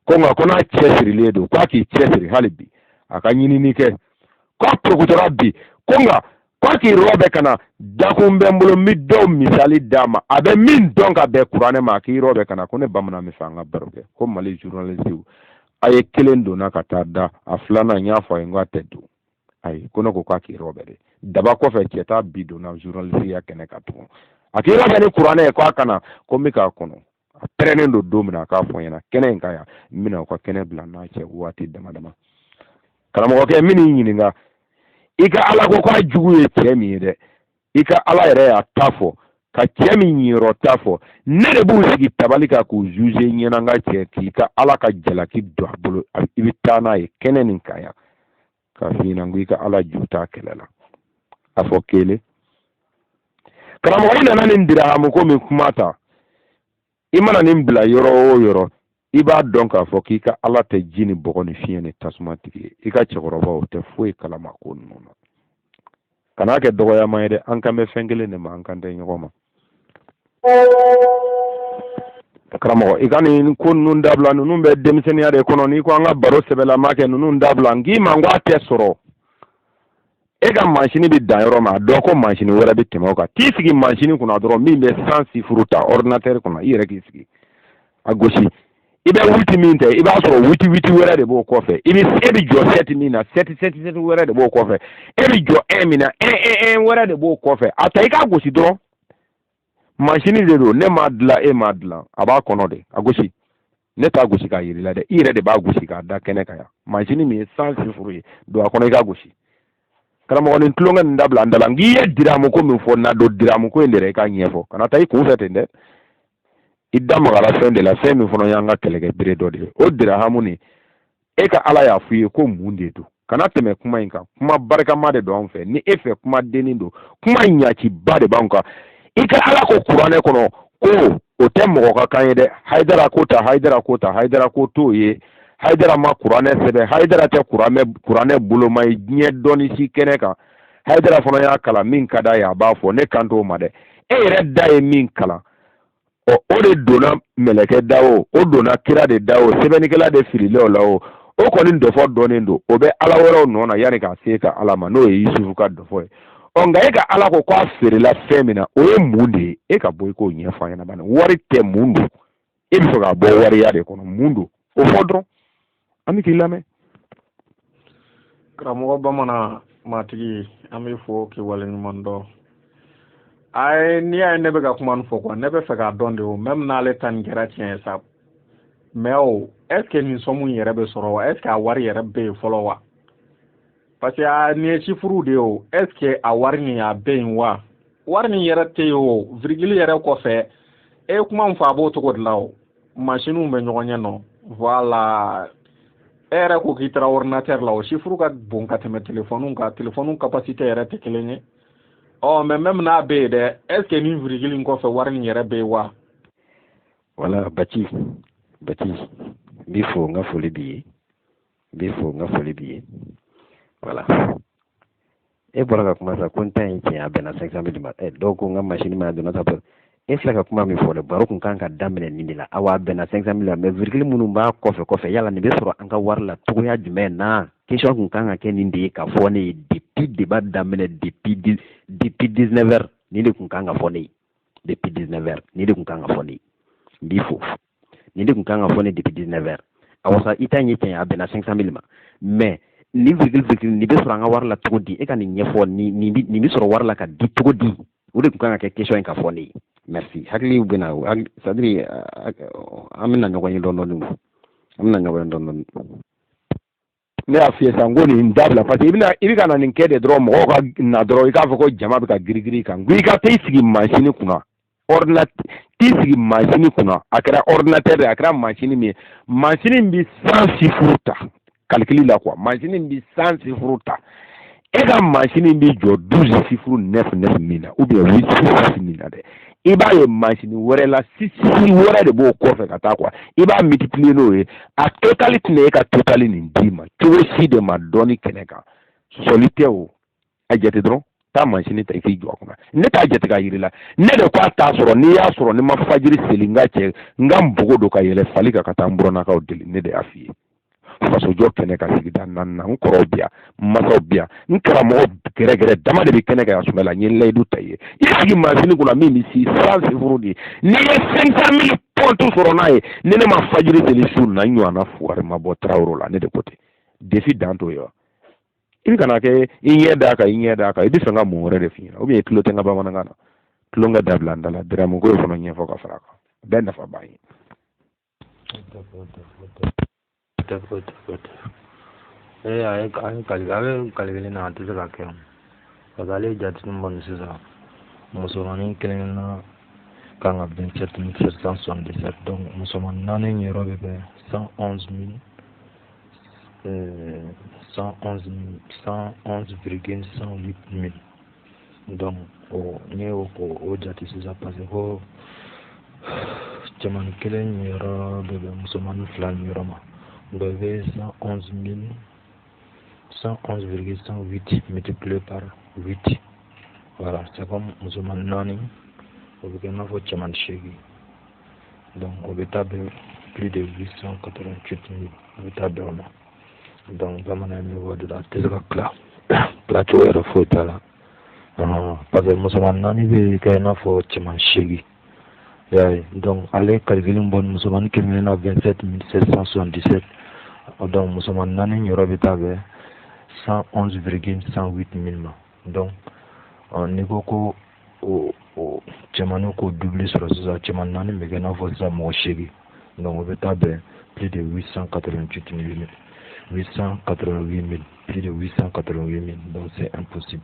ko, nka ko n'a cɛsirilen don, k'a k'i cɛsiri hali bi, a ka ɲinini kɛ, k'a porokotora bi, ko nka k'a k'i rɔbɛn ka na. Dakun bɛ n bolo, n bɛ dɔw misali d'a ma, a bɛ min dɔn ka bɛn kuranɛ ma, a k'i rɔbɛn ka na. Ko ne bamanan bɛ fɛ an ka baro kɛ, ko Mali journaliste a ye kelen donna ka taa da a filanan, n y'a fɔ a ye n ko a tɛ don. Ayi, ko ne ko k'a k'i rɔbɛn de daba kɔfɛ, cɛ t'a bi donna journaliste ya kɛnɛ kan tugun. A k'i rɔbɛn ni kuranɛ ye, ko a kana, ko n bɛ k'a kɔnɔ, a pɛrɛnnen don don min na, a k'a fɔ n ɲɛna kɛnɛ in kan yan, n bɛna aw ka kɛnɛ bila n'a cɛ waati dama dama. Karamɔgɔkɛ, n bɛn'i ɲininka, i ka Ala ko k'a jugu ye cɛ min ye dɛ, i ka Ala yɛrɛ y'a ta fɔ ka cɛ min ɲiyɔrɔ ta fɔ, ne de b'u sigi tabali kan k'u juge ɲɛna. N ka cɛ, k'i ka Ala ka jalaki don a bolo, i bɛ taa n'a ye kɛnɛ nin kan yan k'a f'i ɲɛna ko i ka Ala ju t'a kɛlɛ la. A fɔ kelen, karamɔgɔ, i nana nin dirahamu ko min kuma ta, i mana nin bila yɔrɔ o yɔrɔ, i b'a dɔn k'a fɔ k'i ka Ala tɛ ji ni bɔgɔ ni fiɲɛ ni tasuma tigi ye. I ka cɛkɔrɔbaw tɛ foyi kalama ko ninnu na. Kan'a kɛ dɔgɔyama ye dɛ, an kan bɛ fɛn kelen de ma, an kan tɛ ɲɔgɔn ma. Karamɔgɔ, i ka nin ko ninnu dabila, ninnu bɛ denmisɛnninya de kɔnɔ. N'i ko an ka baro sɛbɛlama kɛ, ninnu dabila. N k'i ma n ko a tɛ sɔrɔ. E ka mansini bɛ dan yɔrɔ min, a dɔn ko mansini wɛrɛ bɛ tɛmɛ o kan. T'i sigi mansini kunna dɔrɔn, min bɛ 100 sifuru ta ordinateur kɔnɔ, i yɛrɛ k'i sigi a gosi, i bɛ huit min ta, i b'a sɔrɔ huit huit wɛrɛ de b'o kɔfɛ. I bɛ e bɛ jɔ sept min na, sept sept sept wɛrɛ de b'o kɔfɛ. E bɛ jɔ un min na, un un un wɛrɛ de b'o kɔfɛ. A ta i k'a gosi dɔrɔn, mansini de don, ne m'a dilan, e m'a dilan, a b'a kɔnɔ de. A gosi, ne t'a gosi k'a yir'i la dɛ, i yɛrɛ de b'a gosi k'a da kɛnɛ kan yan. Mansini min ye 100 sifuru ye, don a kɔnɔ i k'a gosi. Karamɔgɔ, nin tulonkɛ nin dabila an da la. N k'i ye diramu ko min fɔ, na don diramu ko in de la, i k'a ɲɛfɔ. Kana taa i kun fɛ ten dɛ. I da magara fɛn de la, fɛn min fana y'an ka kɛlɛkɛ bere dɔ de ye, o dirahamu nin. E ka Ala y'a f'i ye ko mun de don? Kana tɛmɛ kuma in kan, kuma barikama de don anw fɛ. Ni e fɛ, kuma dennin don, kuma ɲaciba de b'anw kan. I ka Ala ko kuranɛ kɔnɔ ko o tɛ mɔgɔ ka kan ye dɛ. Hayidara ko ta, Hayidara ko ta, Hayidara ko t'o ye. Hayidara ma kuranɛ sɛbɛn, Hayidara tɛ kuranɛ boloma ye diɲɛ dɔnni si kɛnɛ kan. Hayidara fana y'a kalan, min ka d'a ye a b'a fɔ, ne kan t'o ma dɛ. E yɛrɛ da ye min kalan, ɔ, o de donna mɛlɛkɛ da o, o donna kira de da o, sɛbɛnnikɛla de filila o la o. O kɔni dɔfɔ dɔnnen don, o bɛ ala wɛrɛw nɔ na yanni k'a se ka ala ma, n'o ye Yusufu ka dɔfɔ ye. Ɔ, nka e ka ala ko k'a feerela fɛn min na, o ye mun de ye? E ka bɔ i k'o ɲɛfɔ an ɲɛna bani. Wari tɛ, mun don? E bɛ fɛ k'a bɔ wariya de kɔnɔ, mun don? O fɔ dɔrɔn, an bɛ k'i lamɛn. Karamɔgɔ Bamanan Matigi, an b'i fo k'i waleɲuman dɔn. Ayi, n'i y'a ye ne bɛ ka kuma nin fɔ quoi, ne bɛ fɛ k'a dɔn de o. Même n'ale ta nin kɛra tiɲɛ ye sa, mais o, est ce que nin somme in yɛrɛ bɛ sɔrɔ wa? Est ce que a wari yɛrɛ bɛ yen fɔlɔ wa? Parce que a nin ye chiffre de ye o. Est ce que a wari nin a bɛ yen wa? Wari nin yɛrɛ tɛ yen o. Virgule yɛrɛ kɔfɛ, e ye kuma min fɔ, a b'o cogo de la o. Machines bɛ ɲɔgɔn ɲɛ nɔ. Voilà, e yɛrɛ ko k'i taara ordinateur la, o chiffre ka bon ka tɛmɛ téléphone kan. Téléphone capacité yɛrɛ tɛ kelen ye. Ɔ, mais même n'a bɛ yen dɛ, est ce que nin virgule in kɔfɛ, wari nin yɛrɛ bɛ yen wa? Wala, Baci, Baci, n b'i fo, n ka foli b'i ye. N b'i fo, n ka foli b'i ye. Wala, e bɔra ka kuma sa ko n ta ye tiɲɛ, a bɛnna 500 000 ma. Ɛ, dɔw ko n ka machine ma donna ta. E filɛ ka kuma min fɔ dɛ, baro kun kan ka daminɛ nin de la. Awa, a bɛnna 500 000 ma, mais virgule minnu b'a kɔfɛ, yala nin bɛ sɔrɔ an ka wari la cogoya jumɛn na? Question kun kan ka kɛ nin de ye ka fɔ ne ye depuis débat daminɛ, depuis 19 heures. Nin de kun kan ka fɔ ne ye depuis 19 heures. Nin de kun kan ka fɔ ne ye. N b'i fo. Nin de kun kan ka fɔ ne depuis 19 heures. Awa sa, i ta in ye tiɲɛ, a bɛnna 500 000 ma, mais nin virgule nin bɛ sɔrɔ an ka wari la cogo di? E ka nin ɲɛfɔ. Nin bɛ sɔrɔ wari la ka di cogo di? O de tun kan ka kɛ question ye ka fɔ ne ye. Merci. Hakiliw bɛna, c'est à dire an bɛna ɲɔgɔn ye dɔɔnin dɔɔnin, an bɛna ɲɔgɔn ye dɔɔnin dɔɔnin. Ne y'a f'i ye sisan ko nin dabila, parce que i bɛna, i bɛ ka na nin kɛ de dɔrɔn, mɔgɔw ka na dɔrɔn, i k'a fɔ ko jama bɛ ka girigiri kan. Ko i ka t'i sigi mansin kunna, ordinateur, t'i sigi mansin kunna, a kɛra ordinateur de ye, a kɛra mansin min ye, mansin bɛ 100 chiffres ta calcul la quoi. Mansin bɛ 100 chiffres ta, e ka mansin bɛ jɔ 12 chiffres 9 9 min na, ou bien 8 6 min na dɛ, i b'a ye mansin wɛrɛ la, 6 6 wɛrɛ de b'o kɔfɛ ka taa quoi. I b'a multiplier n'o ye, a total tɛna e ka total nin d'i ma cogo si de ma dɔɔni kɛnɛ kan. Sɔsɔli tɛ o, a jate dɔrɔn. Taa mansin ta, i k'i jɔ a kunna. Ne t'a jate k'a yir'i la. Ne de ko a t'a sɔrɔ. N'i y'a sɔrɔ, ni ma fajiri seli, n ka cɛ, n ka npogo don ka yɛlɛ fali kan ka taa n burannakaw deli. Ne de y'a f'i ye fasojɔ kɛnɛ ka sigida naani na. N kɔrɔw bi yan, n masaw bi yan, n karamɔgɔ gɛrɛgɛrɛ dama de bɛ kɛnɛ kan yan. Sumala, n ye layidu ta i ye, i sigi mansin kunna min bɛ si 100 chiffres de ye. N'i ye 500 000 pɔntu sɔrɔ n'a ye, ni ne ma fajiri seli su na, n ɲɔgɔnna fugari ma bɔ tarawele la. Ne de ko ten. Défi dan t'o ye wa? I bɛ kana kɛ i ɲɛ d'a kan, i ɲɛ d'a kan. I bɛ fɛ ka mun wɛrɛ de f'i ɲɛna? Ou bien i tulo tɛ n ka bamanankan na? Tulonkɛ dabila n da la. Diramu ko fana ɲɛfɔ ka fara a kan, bɛɛ nafa b'an ye. Ee, a ye a ye calcul, a bɛ calcul na, a tɛ se ka kɛ, parce que ale ye jate min bɔ nin sisan, musomanin kelen kelenna kan ka bɛn 7777. Donc musomanin naani yɔrɔ bɛ bɛn 111 000, 111, 111,108 mille. Donc o n'i y'o o jate sisan, parce que ko cɛmanin kelen yɔrɔ bɛ bɛn musomanin fila ni yɔrɔ ma, donc i bɛ 111 000, 111,108 multiplié par 8. Voilà, c'est comme musomanin naani, o bɛ kɛ i n'a fɔ cɛmanin seegin. Donc o bɛ taa bɛn plus de 888 000, o bɛ taa bɛn o ma. Donc bamanan min fɔ de la, a tɛ se ka tila, tilacogo yɛrɛ foyi t'a la, parce que musomanin naani bɛ kɛ i n'a fɔ cɛman seegin, i y'a ye. Donc ale calcul bɔ musomanin kelen kelenna 27 777. Donc musomanin naani yɔrɔ bɛ taa bɛn 111,108 mille ma. Donc n'i ko ko o cɛmanin k'o double sɔrɔ sisan, cɛmanin naani bɛ kɛ i n'a fɔ sisan mɔgɔ seegin. Donc o bɛ taa bɛn plus de 888 000, 888 000, plus de 888 000. Donc c'est impossible.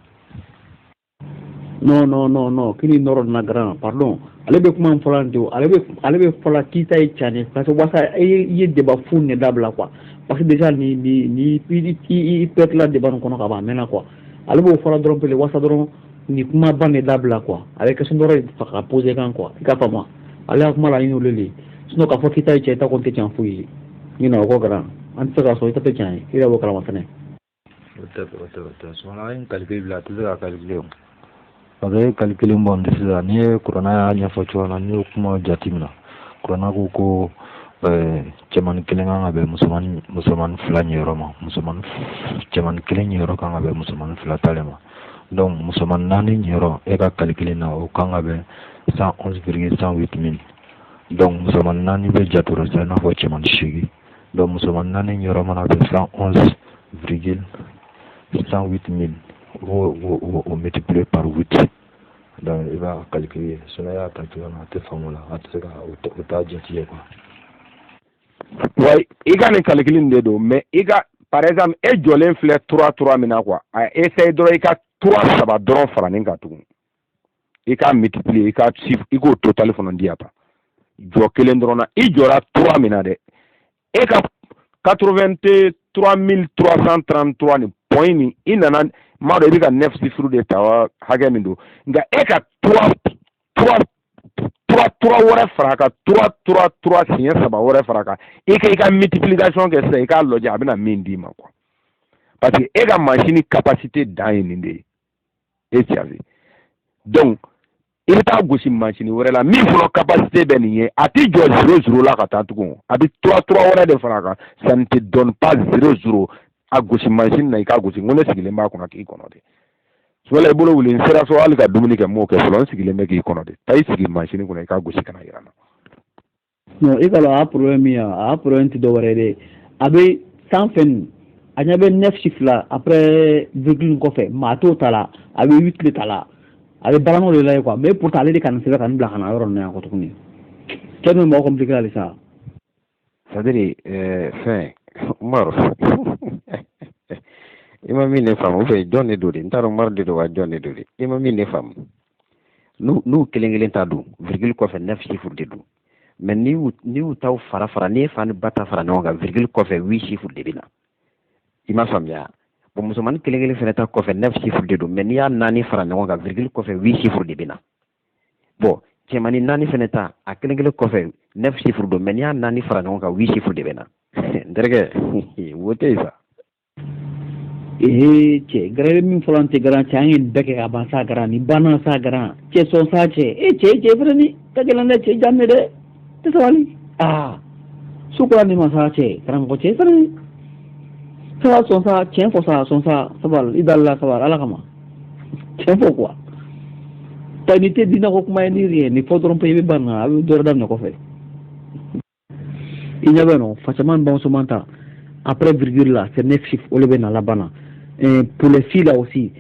Non, non, non, non, kini nɔrɔ na grand, pardon. Ale bɛ kuma min fɔla nin ten, ale bɛ fɔla k'i ta ye tiɲɛ ye, parce que wasa i ye débat fu nin dabila quoi. Parce que déjà ni i pɛrɛtila débat nin kɔnɔ ka ban, a mɛnna quoi. Ale b'o fɔla dɔrɔn pele wasa dɔrɔn nin kumaba nin dabila quoi. A bɛ question dɔrɔn ka poser kan quoi, i ka faamu. Ale ka kuma la ɲini olu de, sinon k'a fɔ k'i ta ye tiɲɛ, i ta kɔni tɛ tiɲɛ foyi ye. Ɲinɛ o kɔ grand, an tɛ se k'a sɔrɔ i ta tɛ tiɲɛ ye, i yɛrɛ b'o kalama fɛnɛ. O tɛ, o tɛ, o tɛ. Sumala ye calcul bila, a tɛ se ka calculer o, parce que e ye calcul bɔ nin sisan, n'i ye kuranna y'a ɲɛfɔ cogo min na, n'i y'o kuma jateminɛ, kuranna ko ko Cɛmannin kelen kan ka bɛn musomannin fila niyɔrɔ ma, musomannin cɛmannin kelen niyɔrɔ kan ka bɛn musomannin fila ta le ma. Donc musomannin naani niyɔrɔ, e ka calcul na, o kan ka bɛn 111,108 mille. Donc musomannin naani bɛ jatera sisan i n'a fɔ cɛmannin 8. Donc musomannin naani niyɔrɔ mana bɛn 111,108 mille, o multiplier par 8. Donc i b'a calculer, sinon i y'a calculer a tɛ faamu la, a tɛ se ka o t'a jate ye quoi. Wa i ka nin calcul nin de don, mais i ka, par exemple, e jɔlen filɛ 3 3 min na quoi, a essaye dɔrɔn i ka 3 saba dɔrɔn fara nin kan tugun, i k'a multiplier, i ka chiffre, i k'o total fana di yan tan. Jɔ kelen dɔrɔn na, i jɔra 3 min na dɛ, e ka 83 333 nin point nin, i nana n m'a dɔn i bɛ ka 9 chiffres de ta wa, hakɛ min don, nka e ka 3 3 3 3 wɛrɛ fara a kan, 3 3 3 siɲɛ saba wɛrɛ fara a kan, i ka multiplication kɛ sisan, i k'a lajɛ a bɛna min d'i ma quoi, parce que e ka machine capacité dan ye nin de ye. E tiɲɛ, donc i bɛ taa gosi machine wɛrɛ la min fɔlɔ capacité bɛ nin ye, a tɛ jɔ 0 0 la ka taa tugun, a bɛ 3 3 wɛrɛ de fara a kan. Ça ne te donne pas 0 0. A gosi machine na, i k'a gosi, n ko ne sigilen b'a kɔnɔ k'i kɔnɔ de. Sumala, i bolo wuli, n sera so, hali ka dumuni kɛ n m'o kɛ fɔlɔ, n sigilen bɛ k'i kɔnɔ de. Taa i sigi machine kɔnɔ, i k'a gosi ka na yira n na. Non, i ka dɔn a problème min ye, a problème tɛ dɔwɛrɛ ye dɛ, a bɛ sanfɛ nin, a ɲɛ bɛ neuf chiffres la après virgule kɔfɛ, mais a t'o ta la, a bɛ huit de ta la, a bɛ balan de la ye quoi. Mais pourtant ale de ka nin sɛbɛn ka nin bila ka na yɔrɔ ninnu yan kɔ tuguni, cɛ min mɔgɔ compliqué hali sa. C'est à dire fɛn Umaru, i ma min ne faamu, ou bien jɔn de don de, n t'a dɔn Umaru de don wa jɔn de don de, i ma min ne faamu, n'u kelen kelen ta don, virgule kɔfɛ neuf chiffres de don, mais n'i y'u taw fara fara, n'i ye fa ni ba ta fara ɲɔgɔn kan, virgule kɔfɛ huit chiffres de bɛ na. I m'a faamuya? Bon, musomanin kelen kelen fɛnɛ ta kɔfɛ neuf chiffres de don, mais n'i y'a naani fara ɲɔgɔn kan, virgule kɔfɛ huit chiffres de bɛ na. Bon, cɛmannin naani fɛnɛ ta, a kelen kelen kɔfɛ neuf chiffres don, mais n'i y'a naani fara ɲɔgɔn kan, huit chiffres de bɛ na. N terikɛ, wo tɛ yen sa. Ee cɛ, gara min fɔlɔ an tɛ garan cɛ, an ye nin bɛɛ kɛ ka ban sa, garan nin banna sa, garan cɛ sɔn sa cɛ. E cɛ, cɛ fɛnɛ ni ka gɛlɛn dɛ, cɛ jamu dɛ, tɛ sabali. Aa, su kola nin ma sa cɛ, karamɔgɔ cɛ fɛnɛ saba sɔn sa, tiɲɛ fɔ sa, sɔn sa, sabali, i dalila, sabali Ala kama, tiɲɛ fɔ quoi. Ta ni tɛ diinɛ ko kuma ye ni rien, nin fɔ dɔrɔn pe i bɛ ban na, a bɛ dɔ wɛrɛ daminɛ kɔfɛ. I ɲɛ bɛ nɔ fa caman bamusoman ta, après virgule là, c'est neuf chiffres o de bɛ na laban na. Pour les filles là aussi,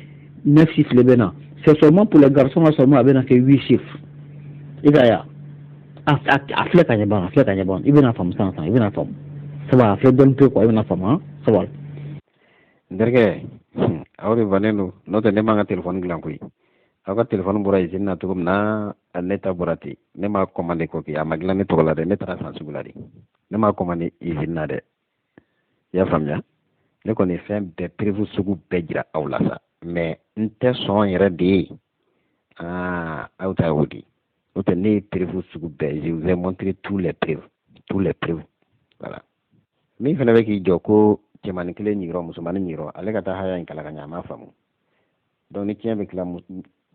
neuf chiffres de bɛ na. C'est seulement pour les garçons là seulement a bɛ na kɛ huit chiffres. I ka ya a filɛ ka ɲɛ ban, a filɛ ka ɲɛ ban, i bɛna faamu sisan sisan, i bɛna faamu, ça va, a filɛ dɔɔni pe quoi, i bɛna faamu han, sabali. N terikɛ, aw de bannen don, n'o tɛ ne m'an ka telefɔni dilan koyi. Aw ka telefɔni bɔra usine na cogo min na, ne ta bɔra ten. Ne m'a commandé ko k'i a ma dilan ne tɔgɔ la dɛ, ne taara san sugu la de, ne m'a commandé usine na dɛ. I y'a faamuya? Ne kɔni ye fɛn bɛɛ, preuve sugu bɛɛ jira aw la sa, mais n tɛ sɔn yɛrɛ de ye. Aa, aw ta y'o de, n'o tɛ ne ye preuve sugu bɛɛ, je vous ai montré tous les preuves, tous les preuves, voilà. Min fana bɛ k'i jɔ ko cɛmannin kelen ɲiyɔrɔ, musomannin ɲiyɔrɔ, ale ka taa haya in kalan ka ɲɛ, a m'a faamu. Donc ni tiɲɛ bɛ tila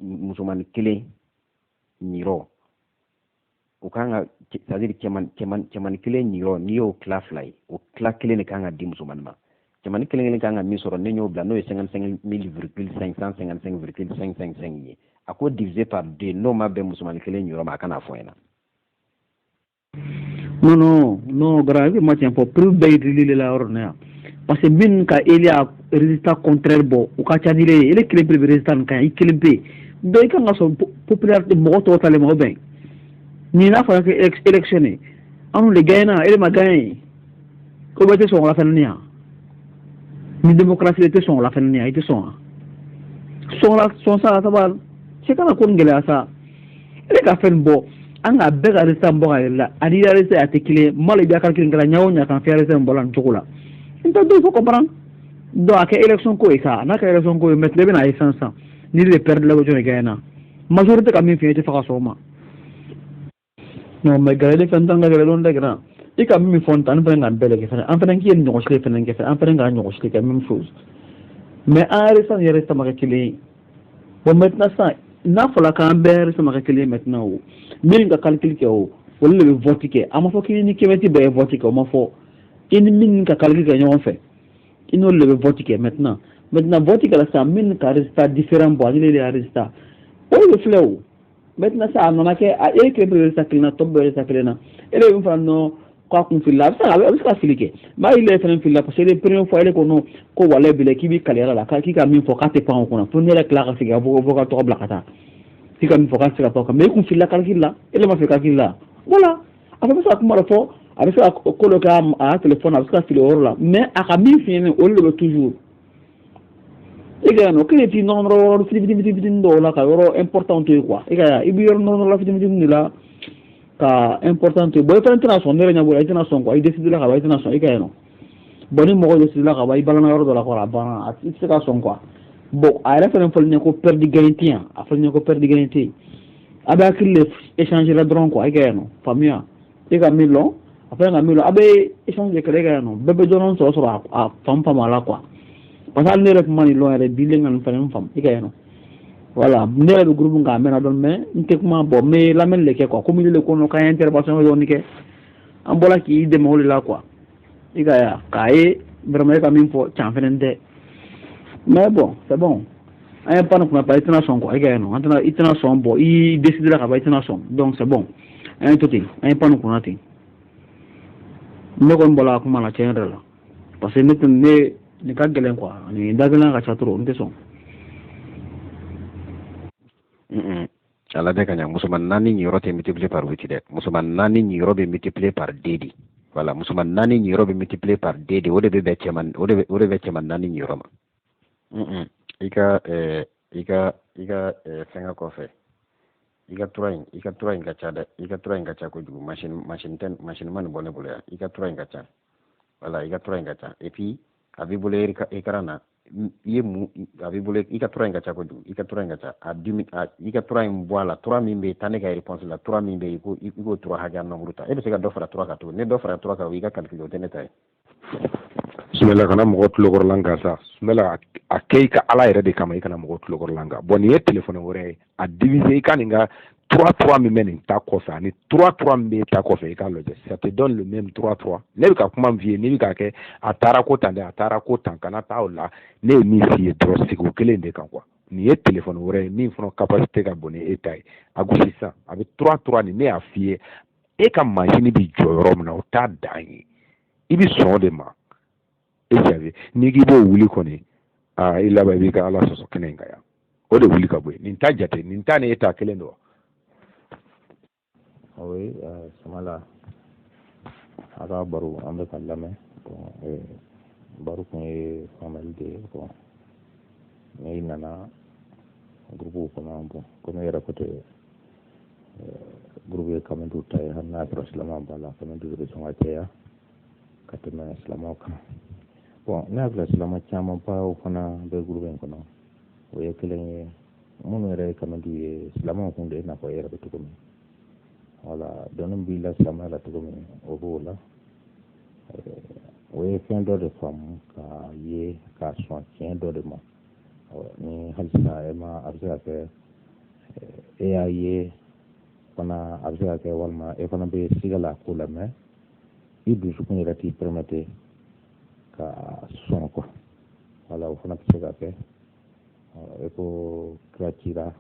musomannin kelen ɲiyɔrɔ, o kan ka, c'est à dire cɛmannin kelen ɲiyɔrɔ, n'i y'o tila fila ye, o tila kelen de kan ka di musomannin ma. Cɛmannin kelen kelen kan ka min sɔrɔ, ne y'o bila, n'o ye 55 mille virgule 555 virgule 555 ye, a ko divisé par deux, n'o ma bɛn musomannin kelen ɲiyɔrɔ ma, a kana fɔ n ɲɛna. Non, non, non, gara i bɛ ma tiɲɛ fɔ, preuve bɛɛ yirili de la yɔrɔ nin na yan, parce que min ka ele y'a résultat contraire bɔ, o ka ca ni ele ye. Ele kelen pe bɛ résultat nin kan, i kelen pe. Donc i kan ka sɔn popularité mɔgɔ tɔw talen ma, o bɛn nin n'a fɔra ko élection ye, anw de gagné na, ele ma gagné ko bɛɛ tɛ sɔn o la fɛnɛ yan. Ni démocratie tɛ sɔn o la fɛnɛ yan, i tɛ sɔn wa? Sɔn la, sɔn sa, sabali cɛ, kana ko nin gɛlɛya sa. Ele ka fɛn nin bɔ, an ka bɛɛ ka résultat bɔ ka yɛrɛ la, ani résultat a tɛ kelen ye. Malo i bɛ calcul kɛla ɲɛ o ɲɛ kan, fɛn résultat bɔra nin cogo la, n tɛ dɔw faut comprendre. Donc a kɛ élection ko ye sa, n'a kɛra élection ko ye, maintenant i bɛna ye sisan sisan ni de perdre la, jɔn de gagné na? Majorité ka min f'i ye, i tɛ fɛ ka sɔn o ma. Non, mais gɛrɛ fɛn t'an ka gɛrɛ dɔn tɛ gɛrɛ i ka min fɔ n ta, an fɛnɛ ka nin bɛɛ de kɛ fɛnɛ, an fɛnɛ k'i ye nin ɲɔgɔn sile fɛnɛ kɛ fɛnɛ, an fɛnɛ ka ɲɔgɔn sile kɛ, même chose, mais an résultat ni résultat ma kɛ kelen ye. Bon, maintenant sisan n'a fɔra k'an bɛɛ résultat ma kɛ kelen ye, maintenant o min ka calcul kɛ, o Olu de bɛ vote kɛ. A ma fɔ k'i ni kɛmɛti bɛɛ ye vote kɛ, o ma fɔ. I ni min ka calcul kɛ ɲɔgɔn fɛ, i n'olu de bɛ vote kɛ. Maintenant vote kɛra sisan, min ka résultat différent bɔ ani ne de ka résultat, o de bɛ filɛ. O maintenant sisan, a nana kɛ a e kelen bɛ résultat kelen na, tɔ bɛɛ résultat kelen na. E de bɛ min fana nɔ k'a kun filila, a bɛ se ka fili kɛ, mais hali yɛrɛ fana filila, parce que e première fois, e ko non, ko walayi bilayi, k'i b'i kali ala la k'i ka min fɔ k'a tɛ pan o kɔnɔ, fo ne yɛrɛ tila ka segin ka vocal tɔgɔ bila ka taa k'i ka min fɔ k'a tɛ se ka pan o kan. Mais e kun filila calcul la, e de ma fili calcul la. Voilà, a bɛ se ka kuma dɔ fɔ, a bɛ se ka ko dɔ kɛ a ka téléphone, a bɛ se ka fili o yɔrɔ la, mais a ka min f'i ɲɛna, olu de bɛ toujours e ka yan nɔ k'e t'i nɔrɔ nɔrɔ yɔrɔ fitini fitini fitini dɔw la ka yɔrɔ important to yen quoi. E ka i bɛ yɔrɔ nɔrɔ nɔrɔ fitini fitini de la ka important to yen. Bon, e fana tɛna sɔn, ne yɛrɛ ɲɛ b'o la, i tɛna sɔn quoi. I décidé la ka ban, i tɛna sɔn. E ka yan nɔ, bon, ni mɔgɔ décidé la ka ban, i balana yɔrɔ dɔ la quoi, a banna, i tɛ se ka sɔn quoi. Bon, a yɛrɛ fana fɔlen ɲɛ ko perdu gagné tɛ yan, a fɔlen ɲɛ ko perdu gagné tɛ yen. A bɛ hakili de échanger la dɔrɔn quoi. E ka yan nɔ, faamuya, e ka min lɔn, a fana ka min lɔn, a bɛ échange de kɛ. E ka yan nɔ, bɛɛ bɛ dɔrɔn sɔrɔ a faamu faamu a la quoi, parce que hali ne yɛrɛ tun ma nin lɔn yɛrɛ bi len ka nin fana faamu. E ka yan nɔ, voilà, ne yɛrɛ bɛ groupe kan a mɛnna dɔɔni, mais n tɛ kuma. Bon, n bɛ lamɛnni de kɛ quoi, komi ne de ko k'an ye intervention dɔɔni kɛ, an bɔra k'i dɛmɛ o de la quoi. I ka ya k'a ye vraiment e ka min fɔ can fɛnɛ tɛ, mais bon, c'est bon, an ye pan kunna pa, i tɛna sɔn quoi. I ka yan nɔ, an tɛna, i tɛna sɔn. Bon, i décidé la ka ban, i tɛna sɔn, donc c'est bon, an ye to ten, an ye pan kunna ten. Ne kɔni bɔra a kuma na tiɲɛ yɛrɛ la, parce que ne tɛ ne nin ka gɛlɛn quoi, nin da gɛlɛn ka ca trop, n tɛ sɔn. A lajɛ ka ɲa, musoman naani ɲiyɔrɔ tɛ multiplier par huit dɛ, musoman naani ɲiyɔrɔ bɛ multiplier par deux de. Voilà, musoman naani ɲiyɔrɔ bɛ multiplier par deux de, o de bɛ bɛn cɛman, o de bɛ cɛman naani ɲiyɔrɔ ma. I ka fɛngɛ kɔfɛ, i ka trois in, i ka trois in ka ca dɛ, i ka trois in ka ca kojugu. Machine tɛ, machine ma nin bɔ ne bolo yan. I ka trois in ka ca, voilà, i ka trois in ka ca. Et puis a b'i bolo écran na, i ye mun? A b'i bolo, i ka trois in ka ca kojugu, i ka trois in ka ca. A dimi a, i ka trois in bɔ a la. Trois min bɛ yen, taa ne ka réponse la, trois min bɛ yen, i k'o trois hakɛya nombre ta. E bɛ se ka dɔ fara trois kan tuguni? Ne dɔ fara trois kan, o y'i ka calcul, o tɛ ne ta ye. Sumala, kana mɔgɔ tulokɔrɔlan kan sa. Sumala, a kɛ i ka ala yɛrɛ de kama, i kana mɔgɔ tulokɔrɔlan kan. Bon, nin ye telefɔni wɛrɛ ye, a diviser, i ka nin ka trois trois min bɛ nin ta kɔfɛ ani trois trois min bɛ ta kɔfɛ, i k'a lajɛ, ça te donne le même trois trois. Ne bɛ ka kuma min f'i ye, n'i bɛ k'a kɛ, a taara ko tan dɛ, a taara ko tan, kana taa o la. Ne ye min f'i ye dɔrɔn, sigi o kelen de kan quoi. Nin ye telefɔni wɛrɛ ye min fana capacité ka bon ni e ta ye. A gosi sisan, a bɛ trois trois nin. Ne y'a f'i ye, e ka mansin bɛ jɔ yɔrɔ min na, o t'a dan ye, i bɛ sɔn o de ma. E jaabi, n'i k'i b'o wuli kɔni, aa, i laban i b'i ka ala sɔsɔ kɛnɛ in kan yan. O de wuli ka bɔ yen, nin ta jate, nin ta ni e ta kelen don wa? Oui, Sumala, a ka baro an bɛ ka lamɛn. Bon, baro kun ye faamuyali de ye. Bon, n'i nana groupe kɔnɔ, bon, komi e yɛrɛ ko ten, groupe ye kamɛntiw ta ye, hali n'a sɔrɔ silamɛw b'a la, kamɛntiw de bɛ sɔn ka caya ka tɛmɛ silamɛw kan. Bon, ne hakili la silamɛ camanbaw fana bɛ groupe in kɔnɔ, o ye kelen ye. Minnu yɛrɛ ye kamɛntiw ye, silamɛw kun de, i n'a fɔ e yɛrɛ bɛ cogo min. Wala dɔnni b'i la silamɛya la cogo min, o b'o la. O ye fɛn dɔ de faamu k'a ye k'a sɔn tiɲɛ dɔ de ma. Ni halisa e ma, a bɛ se ka kɛ e y'a ye fana, a bɛ se ka kɛ walima e fana bɛ siga la ko la, mais i dusukun yɛrɛ t'i permettre ka sɔn quoi. Wala o fana bɛ se ka kɛ. E ko kira cira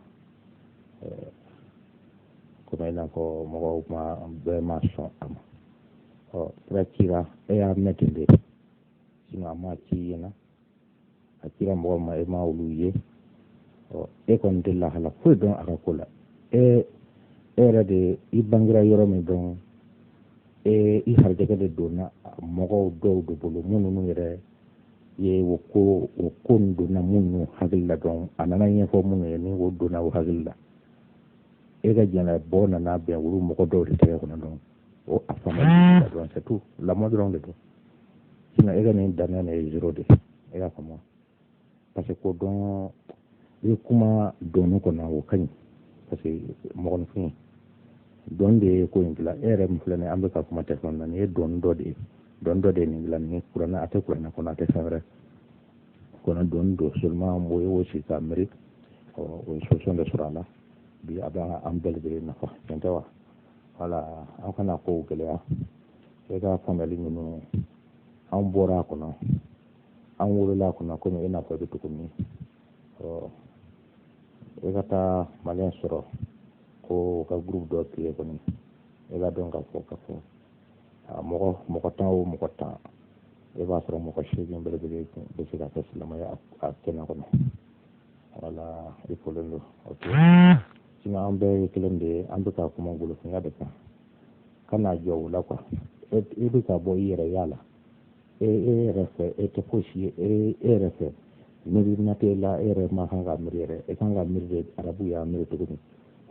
komi i n'a fɔ mɔgɔw ma bɛɛ ma sɔn a ma. Ɔ, kira cira, e y'a mɛn ten de, sinon a ma ci i ɲɛna. A cira mɔgɔ ma, e ma olu ye. Ɔ, e kɔni tɛ lahala foyi dɔn a ka ko la. E yɛrɛ de, i bangera yɔrɔ min dɔn, e i harijɛgɛ de donna mɔgɔw dɔw de bolo, minnu yɛrɛ ye o ko nin donna minnu hakili la dɔn, a nana ɲɛfɔ minnu ye, ni o donna o hakili la, e ka jɛnɛ nana bɛn olu mɔgɔ dɔw de tɛgɛ kɔnɔ dɔn, o a faamu dɔrɔn, c'est tout, lamɔ dɔrɔn de don. Sinon e ka nin danaya nin ye zéro de, e y'a faamu, parce que ko dɔn, i bɛ kuma dɔɔni kɔnɔ, o ka ɲi, parce que mɔgɔninfin dɔnni de ye ko in dilan. E yɛrɛ min filɛ nin ye, an bɛ ka kuma téléphone na, nin ye dɔnni dɔ de ye, dɔnni dɔ de ye nin dilan. Nin kuranɛ, a tɛ kuranɛ kɔnɔ, a tɛ fɛn wɛrɛ kɔnɔ, dɔnni don seulement. O ye o sigi ka miiri, o ye solution de sɔrɔ a la. Bi a bɛ an bɛɛ lajɛlen nafa, tiɲɛ tɛ wa? Wala an kana kow gɛlɛya. E ka faamuyali ninnu, an bɔra a kɔnɔ, an wolola a kɔnɔ komi i n'a fɔ i bɛ cogo min. Ɔ e ka taa maliyɛn sɔrɔ ko u ka groupe dɔ créer kɔni, e b'a dɔn k'a fɔ mɔgɔ 10 o mɔgɔ 10, e b'a sɔrɔ mɔgɔ 8 belebele bɛ se ka kɛ silamɛ ye a kɛnɛ kɔnɔ. Wala i folen don. Ok, sinon an bɛɛ ye kelen de ye. An bɛ ka kuma golofinya de kan ka n'a jɔ o la quoi. E bɛ ka bɔ i yɛrɛ ya la, e yɛrɛ fɛ e tɛ fosi ye. E yɛrɛ fɛ miirina t'e la, e yɛrɛ ma kan ka miiri yɛrɛ. E kan ka miiri de arabu y'a miiri cogo min,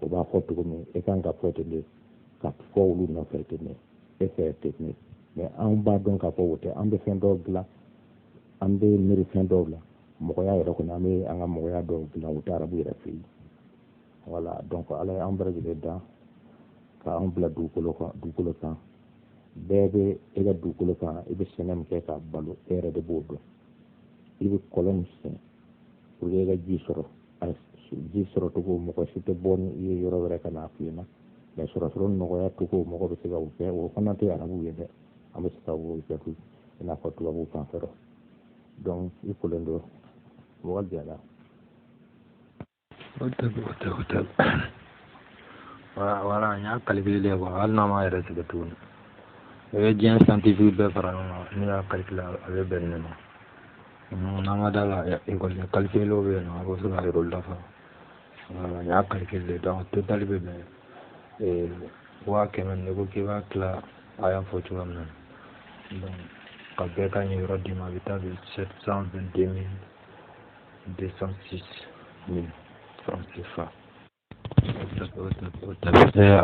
o b'a fɔ cogo min, e kan ka fɔ ten de, ka fɔ olu nɔfɛ ten de, e fɛ ten de. Mais anw b'a dɔn k'a fɔ o tɛ. An bɛ fɛn dɔw dilan, an bɛ miiri fɛn dɔw la mɔgɔya yɛrɛ kɔnɔ, an bɛ an ka mɔgɔya dɔw dilan, o tɛ arabu yɛrɛ fɛ yen. Wala donc ala ye an bɛɛ lajɛlen dan k'an bila dugukolo kan. Dugukolo kan, bɛɛ bɛ e ka dugukolo kan, i bɛ sɛnɛ min kɛ k'a balo, e yɛrɛ de b'o dɔn. I bɛ kɔlɔn min sen pour que e ka ji sɔrɔ, ji sɔrɔ cogo mɔgɔ si tɛ bɔ ni i ye yɔrɔ wɛrɛ ka n'a f'i ɲɛna. Mais sɔrɔ nɔgɔya cogo, mɔgɔ bɛ se ka o kɛ, o fana tɛ arabu ye dɛ. An bɛ se ka o kɛ i n'a fɔ tubabuw fan fɛ. Donc i folen don, mɔgɔ jɛra. O tɛ, o tɛ, o tɛ. Wala n y'a calculé de quoi. Hali n'a ma yɛrɛ sɛgɛn tuguni, i bɛ diɲɛ scientifique bɛɛ fara ɲɔgɔn kan, ne y'a calculé, a bɛ bɛn ne ma. N'an ma da la, école calculé bɛ yen nɔ, a bɛ se ka yir'olu la fana. Voilà, n y'a calculé, donc total bɛ bɛn 100 000. N'i ko k'i b'a tila, a y'a fɔ cogoya min na, donc ka bɛɛ ka ɲi d'i ma, a bɛ taa bɛn 722 206 000 francs CFA. A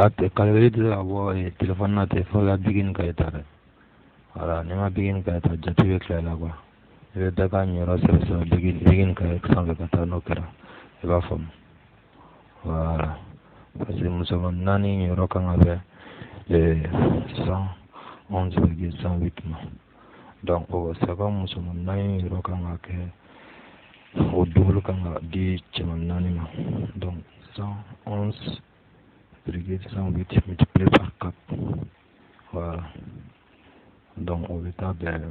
tɛ calcul tɛ se ka bɔ téléphone na ten, fo ka bic ni cahier ta dɛ. Voilà, n'i ma bic ni cahier ta, jate bɛ tila i la quoi. I bɛ bɛɛ ka ɲiyɔrɔ sɛbɛn sɛbɛn bic ni cahier sanfɛ ka taa, n'o kɛra i b'a faamu. Voilà, parce que musoman naani ɲiyɔrɔ kan ka bɛn 111,108 ma. Donc o saba, musoman naani ɲiyɔrɔ kan ka kɛ o double kan ka di cɛman naani ma. Donc 111,108 multiplié par 4, voilà, donc o bɛ taa bɛn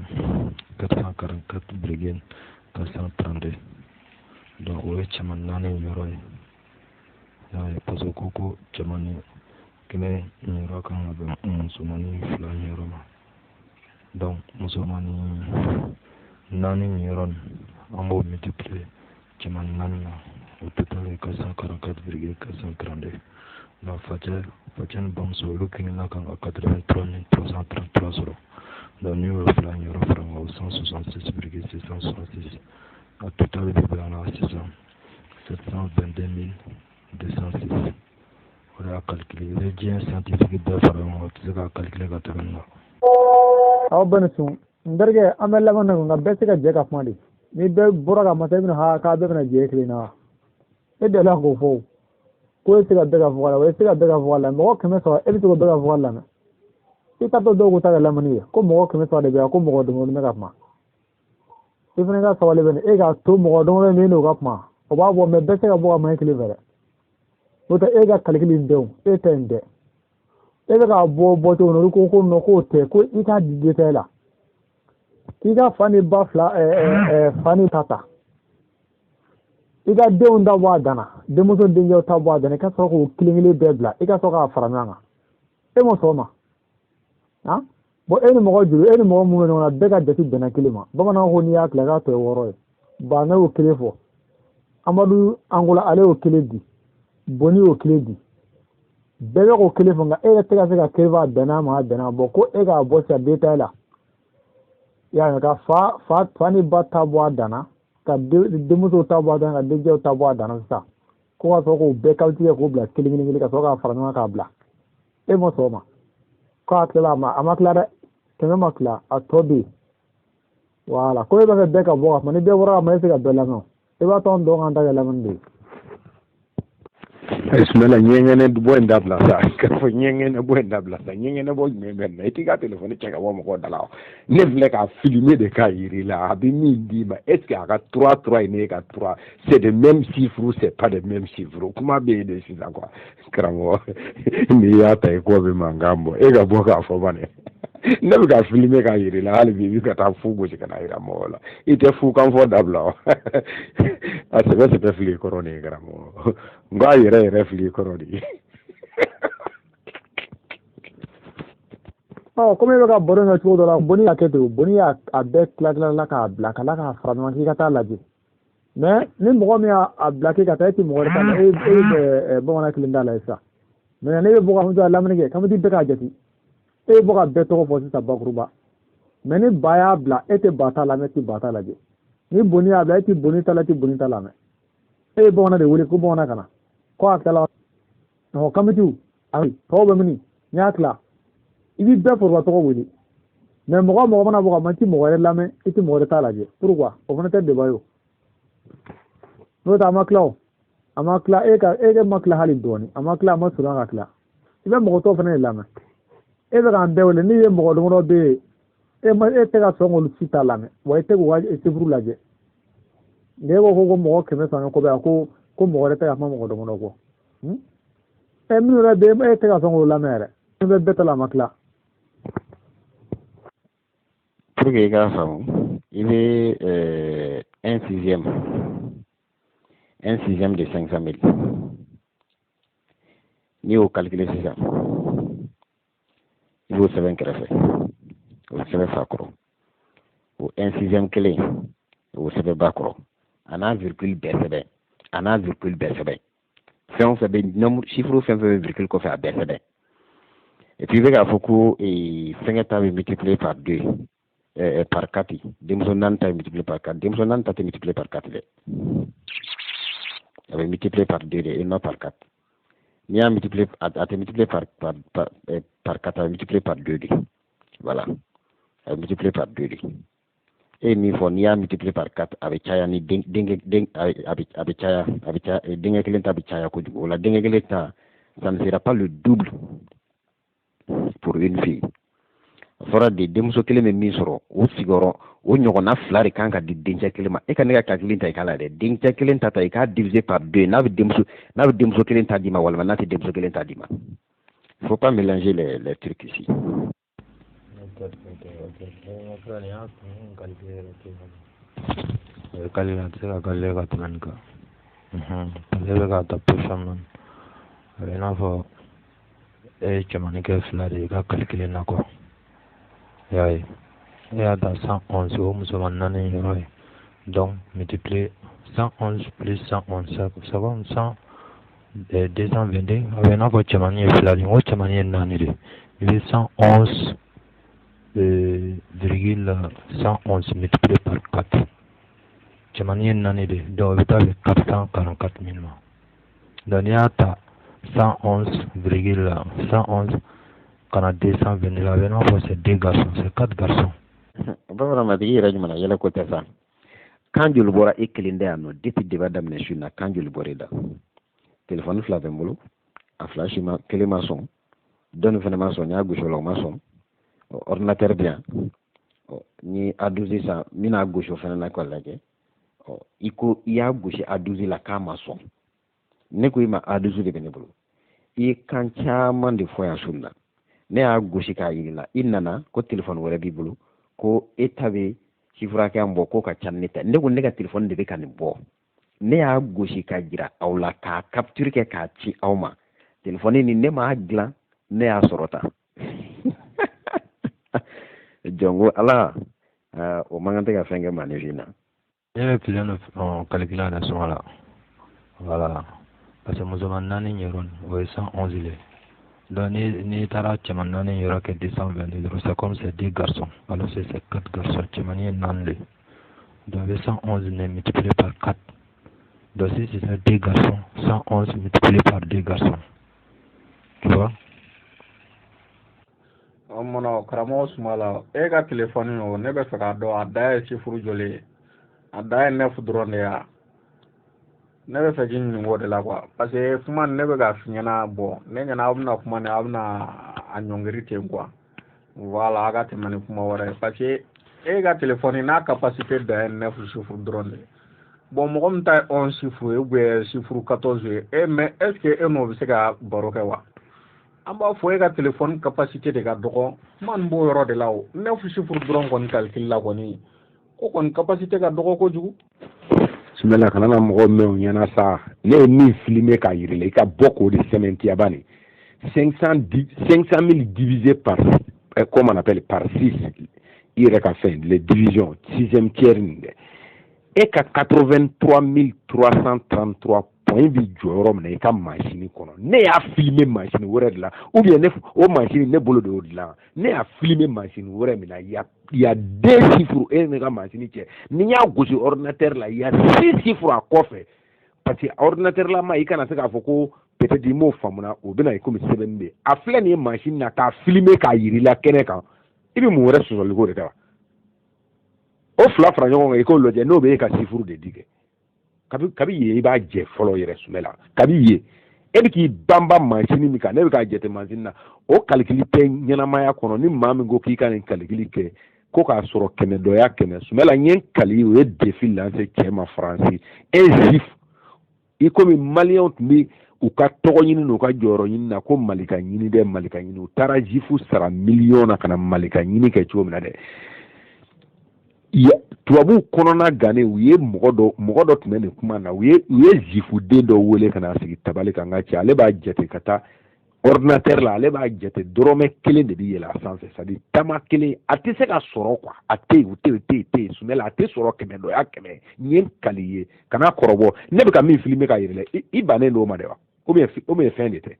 444,432. Donc o ye cɛman naani ɲiyɔrɔ ye. Y'a ye, parce que ko cɛmannin kelen ɲiyɔrɔ kan ka bɛn musomannin fila ɲiyɔrɔ ma. Donc musomannin naani ɲiyɔrɔ nin, an b'o multiplier cɛman naani na, o total ye 444,432. Donc facɛ ni bamuso, olu kelenna kan ka 83 333 sɔrɔ. Donc n'i y'o fila ɲiyɔrɔ fara ɲɔgɔn kan, o 166,666, a total bɛ bɛn a la sisan 722 206. O de y'a calculé. I bɛ diɲɛ scientifique bɛɛ fara ɲɔgɔn kan, o tɛ se k'a calculer ka tɛmɛ nin kan. Aw bɛɛ ni sun. N terikɛ, an bɛ laban na, nka bɛɛ tɛ se ka jɛ ka kuma de. Ni bɛɛ bɔra ka masa, i bɛna ha k'a bɛɛ bɛna jɛ kelen na wa? E delila k'o fɔ o ko e tɛ se ka bɛɛ ka fɔ la wa? E tɛ se ka bɛɛ ka fɔ la. Mɔgɔ 300, e bɛ se k'o bɛɛ ka fɔ lamɛn? I t'a dɔn dɔw ko ta kɛ lamɛnni ye ko mɔgɔ 300 de bɛ yan, ko mɔgɔ damadɔ bɛ ka kuma. I fana ka sabali bɛ e k'a to mɔgɔ damadɔ min n'o ka kuma, o b'a bɔ mɛ bɛɛ tɛ se ka bɔ ka maɲɛ kelen fɛ dɛ. N'o tɛ, e ka calcul in tɛ o, e ta in tɛ. E bɛ k'a bɔ bɔ cogo min, olu ko ko non, k'o tɛ, ko i k'a di détail la, k'i ka fa ni ba fila, fa ni ta ta, i ka denw ta bɔ a danna, denmuso denkɛw ta bɔ a danna, i ka sɔrɔ k'o kelen kelen bɛɛ bila, i ka sɔrɔ k'a fara ɲɔgɔn kan. E ma sɔn o ma? Han, bon, e ni mɔgɔ joli, e ni mɔgɔ minnu bɛ ɲɔgɔn na, bɛɛ ka jate bɛnna kelen ma. Bamananw ko n'i y'a tila k'a tɔ ye 6 ye. Ba y'o kelen fɔ, Amadu Angola ale y'o kelen di, Boni y'o kelen di, bɛɛ bɛ k'o kelen fɔ, nka e yɛrɛ tɛ ka se ka kelen fɔ. A bɛnna ma, a bɛnna. Bɔn, ko e k'a bɔ sisan détail la, i y'a ye, ka fa ni ba ta bɔ a danna, ka denmusow ta bɔ a danna, ka dencɛw ta bɔ a danna sisan, ko ka sɔrɔ k'o bɛɛ calculer k'o bila kelen kelen kelen, ka sɔrɔ k'a fara ɲɔgɔn kan k'a bila. E ma sɔn o ma. K'a tilala a ma, a ma tila dɛ, 100 ma tila, a tɔ bɛ yen. Wala ko e b'a fɛ bɛɛ ka bɔ ka kuma. Ni bɛɛ bɔra ka kuma, e tɛ se ka bɛɛ lamɛn. I b'a to an dɔw k'an ta kɛ lamɛnni de ye. Ismaila, ɲɛŋɛnɛ bɔ in dabila sa. K'a fɔ ɲɛŋɛnɛ bɔ in dabila sa. Ɲɛŋɛnɛ bɔ jumɛn bɛ nin na? I t'i ka telefɔni cɛ ka bɔ mɔgɔw da la wa? Ne filɛ ka filmer de k'a yir'i la. A bɛ min d'i ma, est ce que a ka 3 3 in ne ka 3, c'est de même chiffre, c'est pas de même chiffre? Kuma bɛ yen de sisan quoi. Karamɔgɔ, n'i y'a ta i kɔ bɛ mankan bɔ. E ka bɔ k'a fɔ ba ne. Ne bɛ ka filmer k'a yir'i la, hali bi i bɛ ka taa fu gosi ka na yira mɔgɔw la. I tɛ fu kan fɔ dabila wa? A sɛbɛ sɛbɛ fili i kɔrɔ nin ye, karamɔgɔ. N k'a yɛrɛ yɛrɛ fili i kɔrɔ de ye. Ɔ, komi e bɛ ka baro in kɛ cogo dɔ la, Boni y'a kɛ ten. Boni y'a a bɛɛ tila tila la k'a bila ka tila k'a fara ɲɔgɔn kan k'i ka taa lajɛ. Mais ni mɔgɔ min y'a bila k'i ka taa, e tɛ mɔgɔ wɛrɛ ta la, e bɛ bamanan kelen da la sisan. Mais ne bɛ bɔ ka fɔ lamɛnni kɛ, kamiti bɛɛ k'a jate, e bɛ bɔ ka bɛɛ tɔgɔ fɔ sisan bakuruba. Mais ni ba y'a bila, e tɛ ba ta lamɛn, e tɛ ba ta lajɛ. Ni Boni y'a bila, e tɛ Boni ta la, e tɛ Boni ta lamɛn. E ye bamanan de wele ko bamanan ka na ko a tilala ɔ kamitiw ayi tɔw bɛ mini n y'a tila, i b'i bɛɛ foroba tɔgɔ wele. Mais mɔgɔ o mɔgɔ mana bɔ ka ma, i tɛ mɔgɔ wɛrɛ lamɛn, i tɛ mɔgɔ wɛrɛ ta lajɛ. Pourquoi? O fana tɛ débat ye o. N'o tɛ a ma tila o, a ma tila. E ka e ma tila hali dɔɔni, a ma tila, a ma surunya ka tila. I bɛ mɔgɔ tɔw fana de lamɛn. E bɛ k'an bɛɛ wele, n'i ye mɔgɔ damadɔ bɛ yen, e ma, e tɛ ka sɔn k'olu si ta lamɛn wa, e tɛ k'u ka chiffre lajɛ. Nka e ko ko mɔgɔ 300 kɔ bɛ yan, ko mɔgɔ wɛrɛ tɛ ka kuma mɔgɔ damadɔ kɔ. Ɛ, minnu yɛrɛ bɛ yen, e tɛ ka sɔn k'olu lamɛn yɛrɛ. E bɛ bɛɛ ta la, a ma tila. Pour que i k'a faamu, i bɛ un sixième de 500 000, n'i y'o calculer sisan, i b'o sɛbɛn kɛrɛfɛ, o sɛbɛn fa kɔrɔ, o un sixième kelen, o sɛbɛn ba kɔrɔ, a n'a virgule bɛɛ sɛbɛn, a n'a virgule bɛɛ sɛbɛn. Fɛn o fɛn bɛ nombre, chiffre fɛn fɛn bɛ virgule kɔfɛ, a bɛɛ sɛbɛn. Et puis i bɛ k'a fɔ ko fɛnkɛ ta bɛ multiplier par deux, par quatre. Denmuso naani ta bɛ multiplier par quatre. Denmuso naani ta tɛ multiplier par quatre dɛ, a bɛ multiplier par deux de et non par quatre. N'i y'a multiplier, a tɛ multiplier par quatre, a bɛ multiplier par deux de. Voilà, a bɛ multiplier par deux de. E ye min fɔ, n'i y'a multiplier par quatre, a bɛ caya ni den denkɛ den, a bɛ caya, a bɛ caya, denkɛ kelen ta bɛ caya kojugu. O la, denkɛ kelen ta, ça ne sera pas le double pour une fille. A fɔra de, denmuso kelen bɛ min sɔrɔ, o sigiyɔrɔ o ɲɔgɔnna fila de kan ka di dencɛ kelen ma. E ka ne ka calcul ta, i k'a la dɛ. Dencɛ kelen ta, i k'a diviser par deux, n'a bɛ denmuso kelen ta d'i ma, walima n'a tɛ denmuso kelen ta d'i ma. Il faut pas mélanger les trucs ici. Ok, filɛ nin y'a calculer yɛrɛ o ye calculer, a tɛ se ka calculer ka tɛmɛ nin kan, parce que e bɛ k'a ta position min na, a bɛ i n'a fɔ e ye cɛmannin kɛ fila de ye i ka calcul na quoi. I y'a ye, e y'a ta 111, o musoman naani yɔrɔ ye. Donc multiplier 111 plus 111, ça comme 100 222. A bɛ i n'a fɔ cɛmannin ye fila de ye, n ko cɛmannin ye naani de. I bɛ 111 virgule 111 multiplié par 4, cɛmannin ye naani de, donc o bɛ taa bɛn 444 000 ma. Donc n'i y'a ta 111 virgule 111 ka na 222 la, a bɛ i n'a fɔ c'est deux garçons, c'est quatre garçons. Bamanan matigi yɛrɛ jumɛn na, yɛlɛ ko tɛ sa. Kan joli bɔra e kelen da yan nɔ depuis débat daminɛ su in na? Kan joli bɔra e da? Telefɔni fila bɛ n bolo, a fila si ma, kelen ma sɔn, dɔɔni fana ma sɔn. N y'a gosi o la, o ma sɔn. Ordinateur bɛ yan, n ye A12 san, n bɛna gosi o fana na k'a lajɛ. I ko i y'a gosi A12 la k'a ma sɔn. Ne ko i ma A12 de bɛ ne bolo. I ye kan caman de fɔ yan su in na. Ne y'a gosi k'a yir'i la, i nana ko telefɔni wɛrɛ b'i bolo, ko e ta bɛ chiffre hakɛya min bɔ, k'o ka ca ni ne ta. Ne ko ne ka telefɔni de bɛ ka nin bɔ. Ne y'a gosi ka jira aw la, k'a capture kɛ k'a ci aw ma. Telefɔni nin, ne m'a dilan, ne y'a sɔrɔ tan. Jɔn ko ala, o man kan tɛ ka fɛn kɛ maaninfin na. Ne bɛ filen dɔ calculer a sɔngɔ la. Voilà, parce que musoman naani yɔrɔ o ye 111 le. Donc n'i taara cɛman naani yɔrɔ kɛ 222 dɔrɔn, c'est comme c'est deux garçons, alors c'est quatre garçons, cɛmannin ye naani le. Donc i bɛ 111 ne multiplier par 4. Donc si c'est deux garçons, 111 multiplié par deux garçons, tu vois. O mana karamɔgɔ Sumala, e ka telefɔni o, ne bɛ fɛ k'a dɔn, a da ye chiffre joli ye? A da ye neuf dɔrɔn de ye. Ne bɛ fɛ k'i ɲininka o de la quoi, parce que kuma nin ne bɛ k'a f'i ɲɛna. Bon, ne ɲɛna aw bɛna kuma nin, aw bɛna a ɲɔngiri ten quoi. Voilà, a ka tɛmɛ ni kuma wɛrɛ ye, parce que e ka téléphone n'a capacité dan ye 9 chiffres dɔrɔn de ye. Bon, mɔgɔ min ta ye 11 chiffres ye ou bien chiffre 14 ye, e mais est ce que e n'o bɛ se ka baro kɛ wa? An b'a fɔ e ka téléphone capacité de ka dɔgɔ. Kuma nin b'o yɔrɔ de la. O 9 chiffres dɔrɔn kɔni calcul la kɔni, o kɔni capacité ka dɔgɔ kojugu. Sumala, kana na mɔgɔw mɛn o ɲɛna sa. Ne ye min filmer k'a yir'i la, i ka bɔ k'o de sɛmɛntiya bani. 500 000 divisé par comment on appelle, par 6, i yɛrɛ ka fɛn, les divisions, sixième tiers nin dɛ. E ka 83 333 point bi jɔ yɔrɔ min na i ka mansin kɔnɔ, ne y'a filmer mansin wɛrɛ de la, ou bien ne o mansin ne bolo de y'o dilan. Ne y'a filmer mansin wɛrɛ min na, il y a deux chiffres e ne ka mansin cɛ. Ni n y'a gosi ordinateur la, il y a six chiffres a kɔfɛ, parce que ordinateur la ma i kana se k'a fɔ ko peut-être i m'o faamuna. O bɛna i komi sɛbɛnni bɛ a filɛ nin ye mansin na k'a filmer k'a yir'i la kɛnɛ kan. I bɛ mun wɛrɛ sɔsɔli ko de kɛ wa? O fila fara ɲɔgɔn kan, i k'o lajɛ, n'o bɛ e ka chiffre de di kɛ. Kabi yen, i b'a jɛ fɔlɔ yɛrɛ. Sumɛ la, kabi yen, e bɛ k'i banba mansin min kan, ne bɛ k'a jate mansin na, o calcul tɛ ɲɛnamaya kɔnɔ. Ni maa min ko k'i ka nin calcul kɛ ko k'a sɔrɔ kɛmɛ dɔya kɛmɛ, Sumala, n ye n kali, o ye défi lancé cɛ ma Faransi, un juif. I komi Maliyɛnw tun bɛ u ka tɔgɔ ɲini n'u ka jɔyɔrɔ ɲini na ko Malika ɲini dɛ, Malika ɲini, u taara juif sara miliyɔn na ka na Malika ɲini kɛ cogo min na dɛ, tubabuw kɔnɔna gannen, u ye mɔgɔ dɔ tun bɛ nin kuma na, u ye juifuden dɔ wele ka na sigi tabali kan. N ka cɛ, ale b'a jate ka taa ordinateur la, ale b'a jate, dɔrɔmɛ kelen de bɛ yɛlɛ a sanfɛ, c'est à dire tama kelen a tɛ se ka sɔrɔ quoi. A tɛ yen, o tɛ yen, o tɛ yen, tɛ yen. Sumala, a tɛ sɔrɔ kɛmɛ dɔ y'a kɛmɛ. Nin ye n kali ye, kana kɔrɔbɔ. Ne bɛ ka min filmer k'a yir'i la, i bannen don o ma de wa? Ou bien fɛn de tɛ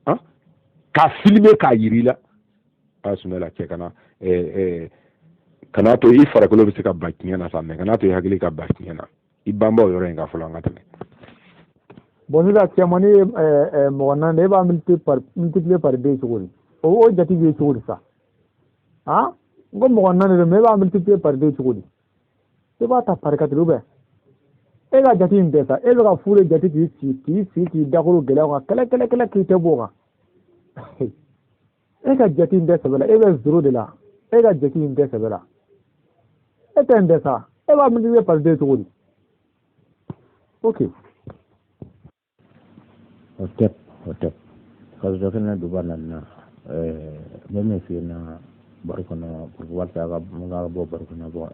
han k'a filmer k'a yir'i la? A Sumala, cɛ, kana ɛɛ ɛɛ kana to i farikolo bɛ se ka ba tiɲɛ na sa, mɛ kana to i hakili ka ba tiɲɛ na. I banba o yɔrɔ in kan fɔlɔ, an ka tɛmɛ. Bon, sisan cɛmannin ye mɔgɔ naani, e b'a multiplier par deux cogo di? O jate bɛ ye cogo di sa? Han, n ko mɔgɔ naani don, mais e b'a multiplier par deux cogo di? E b'a ta par quatre ou bien e ka jate in tɛ sa? E bɛ ka fu de jate k'i sigi k'i dakolo gɛlɛya o kan, kɛlɛ kɛlɛ kɛlɛ, k'i tɛ bɔ o kan. E ka jate in tɛ sɛbɛ la, e bɛ zéro de la. E ka jate in tɛ sɛbɛ la, e tɛ nin tɛ sa. E b'a multiplier par deux cogo di? Ok. O tɛ, o tɛ parce que ne duba nana, n bɛ min f'i ɲɛna baro kɔnɔ pour que walasa a ka n ka bɔ baro kɔnɔ. Bon,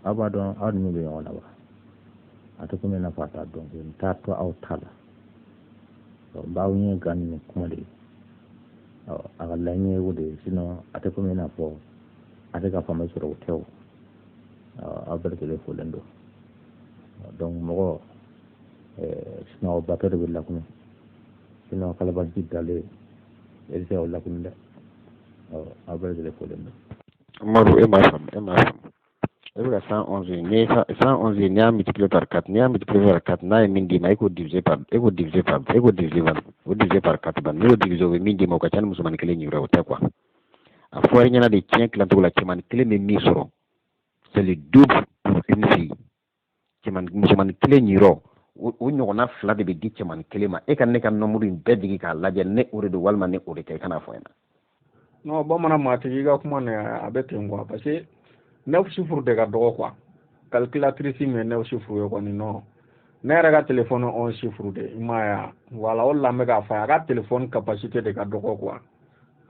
aw b'a dɔn, aw ni min bɛ ɲɔgɔn na wa, a tɛ komi i n'a fɔ a t'a dɔn. N t'a to aw ta la, n b'aw ɲɛ gan ni kuma de ye. A ka laɲini ye o de ye, sinon a tɛ komi i n'a fɔ a tɛ ka faamu sɔrɔ, o tɛ. O aw bɛɛ lajɛlen folen don. Donc mɔgɔ sunɔgɔbatɔ de bɛ lakunu, sinon kalabanci dalen e tɛ se k'o lakunu dɛ. Aw bɛɛ lajɛlen folen don. Umaru, e m'a faamu, e m'a faamu. E bɛ ka 111, n'i ye 111, n'i y'a multiplier par 4, n'i y'a multiplier par 4, n'a ye min d'i ma, e k'o diviser par o diviser par 4 ban. N'i y'o diviser, o bɛ min d'i ma, o ka ca ni musomanin kelen ɲinɛ o tɛ quoi. A fɔra i ɲɛna de tiɲɛ tilacogo la, cɛmanin kelen bɛ min sɔrɔ, c'est le double pour une fille. Cɛmanin, musomanin kelen ɲiyɔrɔ, o ɲɔgɔnna fila de bɛ di cɛmanin kelen ma. E ka ne ka nombre in bɛɛ jigin k'a lajɛ, ne o de don walima ne o de tɛ, i kana fɔ n ɲɛna. Non, bamanan maatigi, i ka kuma nin, a bɛ ten quoi, parce que neuf chiffres de ka dɔgɔ quoi. Calculatrice min ye neuf chiffres ye kɔni, non, ne yɛrɛ ka téléphone 11 chiffres de, i m'a ye wa? Voilà, o de la n bɛ k'a fɔ a ye, a ka téléphone capacité de ka dɔgɔ quoi.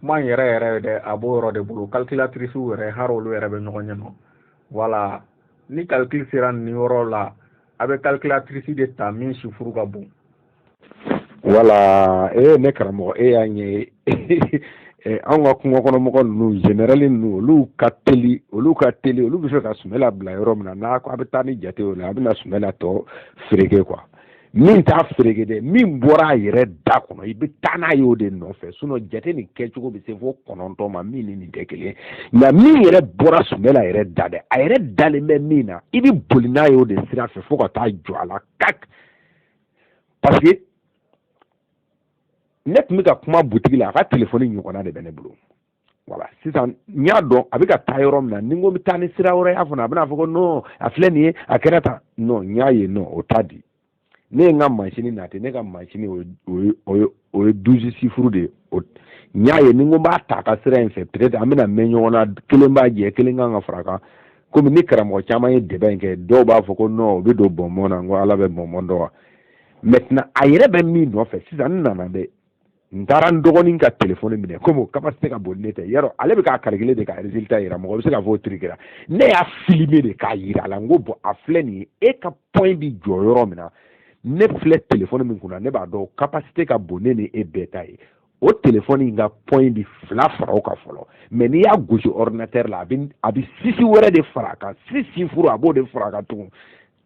Kuma in yɛrɛ yɛrɛ dɛ, a b'o yɔrɔ de bolo. Calculatrice yɛrɛ, hali olu yɛrɛ bɛ ɲɔgɔn ɲɛ nɔ. Voilà, ni calcul sera nin yɔrɔ la, a bɛ calculatrice de ta min chiffre ka bon. Wala e ne karamɔgɔ, e y'a ɲɛ ye, anw ka kungo kɔnɔ mɔgɔ ninnu, général ninnu, olu ka teli, olu ka teli, olu bɛ fɛ ka Sumala bila yɔrɔ min na, n'a ko a bɛ taa ni jate o la, a bɛna Sumala tɔ fereke quoi. Min t'a fereke dɛ, min bɔra a yɛrɛ da kɔnɔ, i bɛ taa n'a ye o de nɔfɛ. Sinon jate nin kɛcogo bɛ se fo 9 ma, min ni nin tɛ kelen ye. Nka min yɛrɛ bɔra Sumala yɛrɛ da dɛ, a yɛrɛ dalen bɛ min na, i bɛ boli n'a ye o de sira fɛ fo ka taa jɔ a la kak. Parce que ne tun bɛ ka kuma butigi la, a ka telefɔni ɲɔgɔnna de bɛ ne bolo. Voilà, sisan n y'a dɔn a bɛ ka taa yɔrɔ min na. Ni n ko n bɛ taa ni sira wɛrɛ y'a fana, a bɛna fɔ ko non, a filɛ nin ye, a kɛra tan. Non, n y'a ye, non, o t'a di. Ne ye n ka masini nati, ne ka masini o ye 12 chiffres de ye. O n y'a ye, ni n ko n b'a ta a ka sira in fɛ, peut-être an bɛna mɛn ɲɔgɔn na. Kelen b'a jɛ, kelen kan ka fara a kan. Komi ni karamɔgɔ caman ye débat in kɛ, dɔw b'a fɔ ko non, o bɛ don bɔnbɔn na. N ko Ala bɛ bɔnbɔn dɔn wa? Maintenant, a yɛrɛ bɛ min nɔfɛ sisan, n nana dɛ, n taara n dɔgɔnin ka telefɔni minɛ, komi o capacité ka bon ni ne tɛ. Yarɔ, ale bɛ k'a calculer de ka résultat yira. Mɔgɔ bɛ se k'a fɔ o truquera. Ne y'a filmer de k'a yira a la. N ko bon, a filɛ nin ye, e ka point bi jɔ yɔrɔ min na, ne filɛ telefɔni min kunna, ne b'a dɔn capacité ka bon ne ni e bɛɛ ta ye. O telefɔni in ka point bi fila fara o kan fɔlɔ, mais n'i y'a gosi ordinateur la, a bɛ six wɛrɛ de fara a kan, six chiffres, a b'o de fara a kan tugun,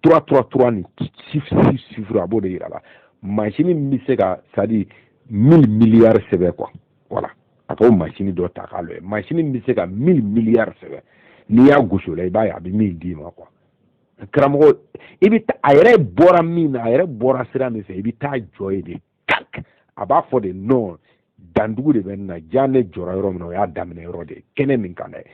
trois trois trois ni six six chiffres, a b'o de yira la. Machine min bɛ se ka, c'est à dire 1000 milliards sɛbɛn quoi. Voilà, a k'o machine dɔ ta k'a lajɛ, machine min bɛ se ka 1000 milliards sɛbɛn, n'i y'a gosi o la, i b'a ye a bɛ min d'i ma quoi. Karamɔgɔ, i bɛ taa, a yɛrɛ bɔra min na, a yɛrɛ bɔra sira min fɛ, i bɛ taa jɔ yen de kak. A b'a fɔ de non, dandugu de bɛ nin na. Ja, ne jɔra yɔrɔ min na, o y'a daminɛ yɔrɔ de ye, kɛnɛ min kan dɛ,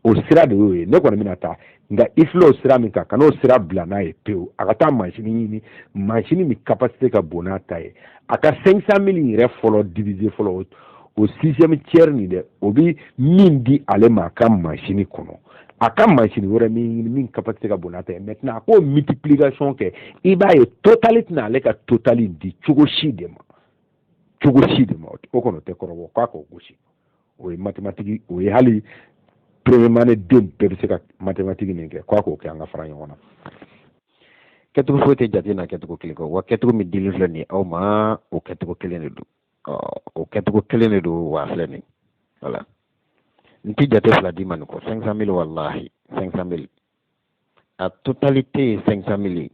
o sira de y'o ye. Ne kɔni bɛna taa, nka i filɛ o sira min kan, ka n'o sira bila n'a ye pewu. A ka taa masini ɲini, masini min capacité ka bon n'a ta ye. A ka 500 000 yɛrɛ fɔlɔ diviser fɔlɔ, o sixième tiers nin dɛ, o bi min di ale ma a ka masini kɔnɔ. A ka masini wɛrɛ min ɲini min capacité ka bon n'a ta ye. Maintenant, a k'o multiplication kɛ, i b'a ye total tɛna ale ka total di cogo si de ma, cogo si de ma. O kɔni, o tɛ kɔrɔbɔ k'a k'o gosi. O ye mathématique, o ye hali première année den bɛɛ bɛ se ka mathématique min kɛ, k'a k'o kɛ, an ka fara ɲɔgɔn na. Kɛcogo foyi tɛ jate na kɛcogo kelen kɔ wa. Kɛcogo min dilen filɛ nin ye aw ma, o kɛcogo kelen de don, o kɛcogo kelen de don wa. Filɛ nin, voilà, n ti jate fila d'i ma nin kɔ. 500 000, wallahi, 500 000, a totalité ye 500 000 ye,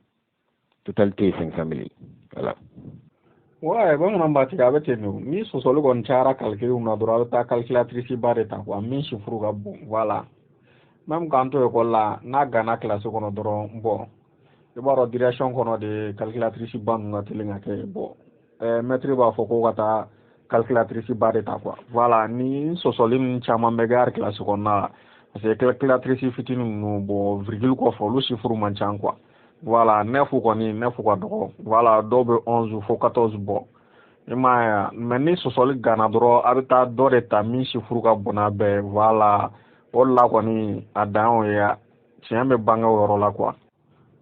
totalité ye 500 000 ye, voilà. Ouais, bamanan b'a tigɛ, a bɛ ten de. Ni sɔsɔli kɔni cayara calcul na dɔrɔn, a bɛ taa calculatrice ba de ta quoi, min chiffre ka bon. Voilà, même k'an to école la, n'a ganna classe kɔnɔ dɔrɔn, bon, i b'a dɔn direction kɔnɔ de calculatrice ba ninnu ka teli ka kɛ. Bon, maître b'a fɔ ko ka taa calculatrice ba de ta quoi. Voilà, ni sɔsɔli ninnu caman bɛ kɛ hali classe kɔnɔna la, parce que calculatrice fitinin ninnu, bon, virgule kɔfɛ, olu chiffre man ca quoi. Voilà, neuf kɔni, neuf ka dɔgɔ. Voilà, dɔw bɛ 11 fo 14 bɔ, i m'a ye. Mais ni sɔsɔli ganna dɔrɔn, a bɛ taa dɔ de ta min chiffre ka bon n'a bɛɛ ye. Voilà, o de la kɔni, a dan y'o ye, tiɲɛ bɛ bange o yɔrɔ la quoi.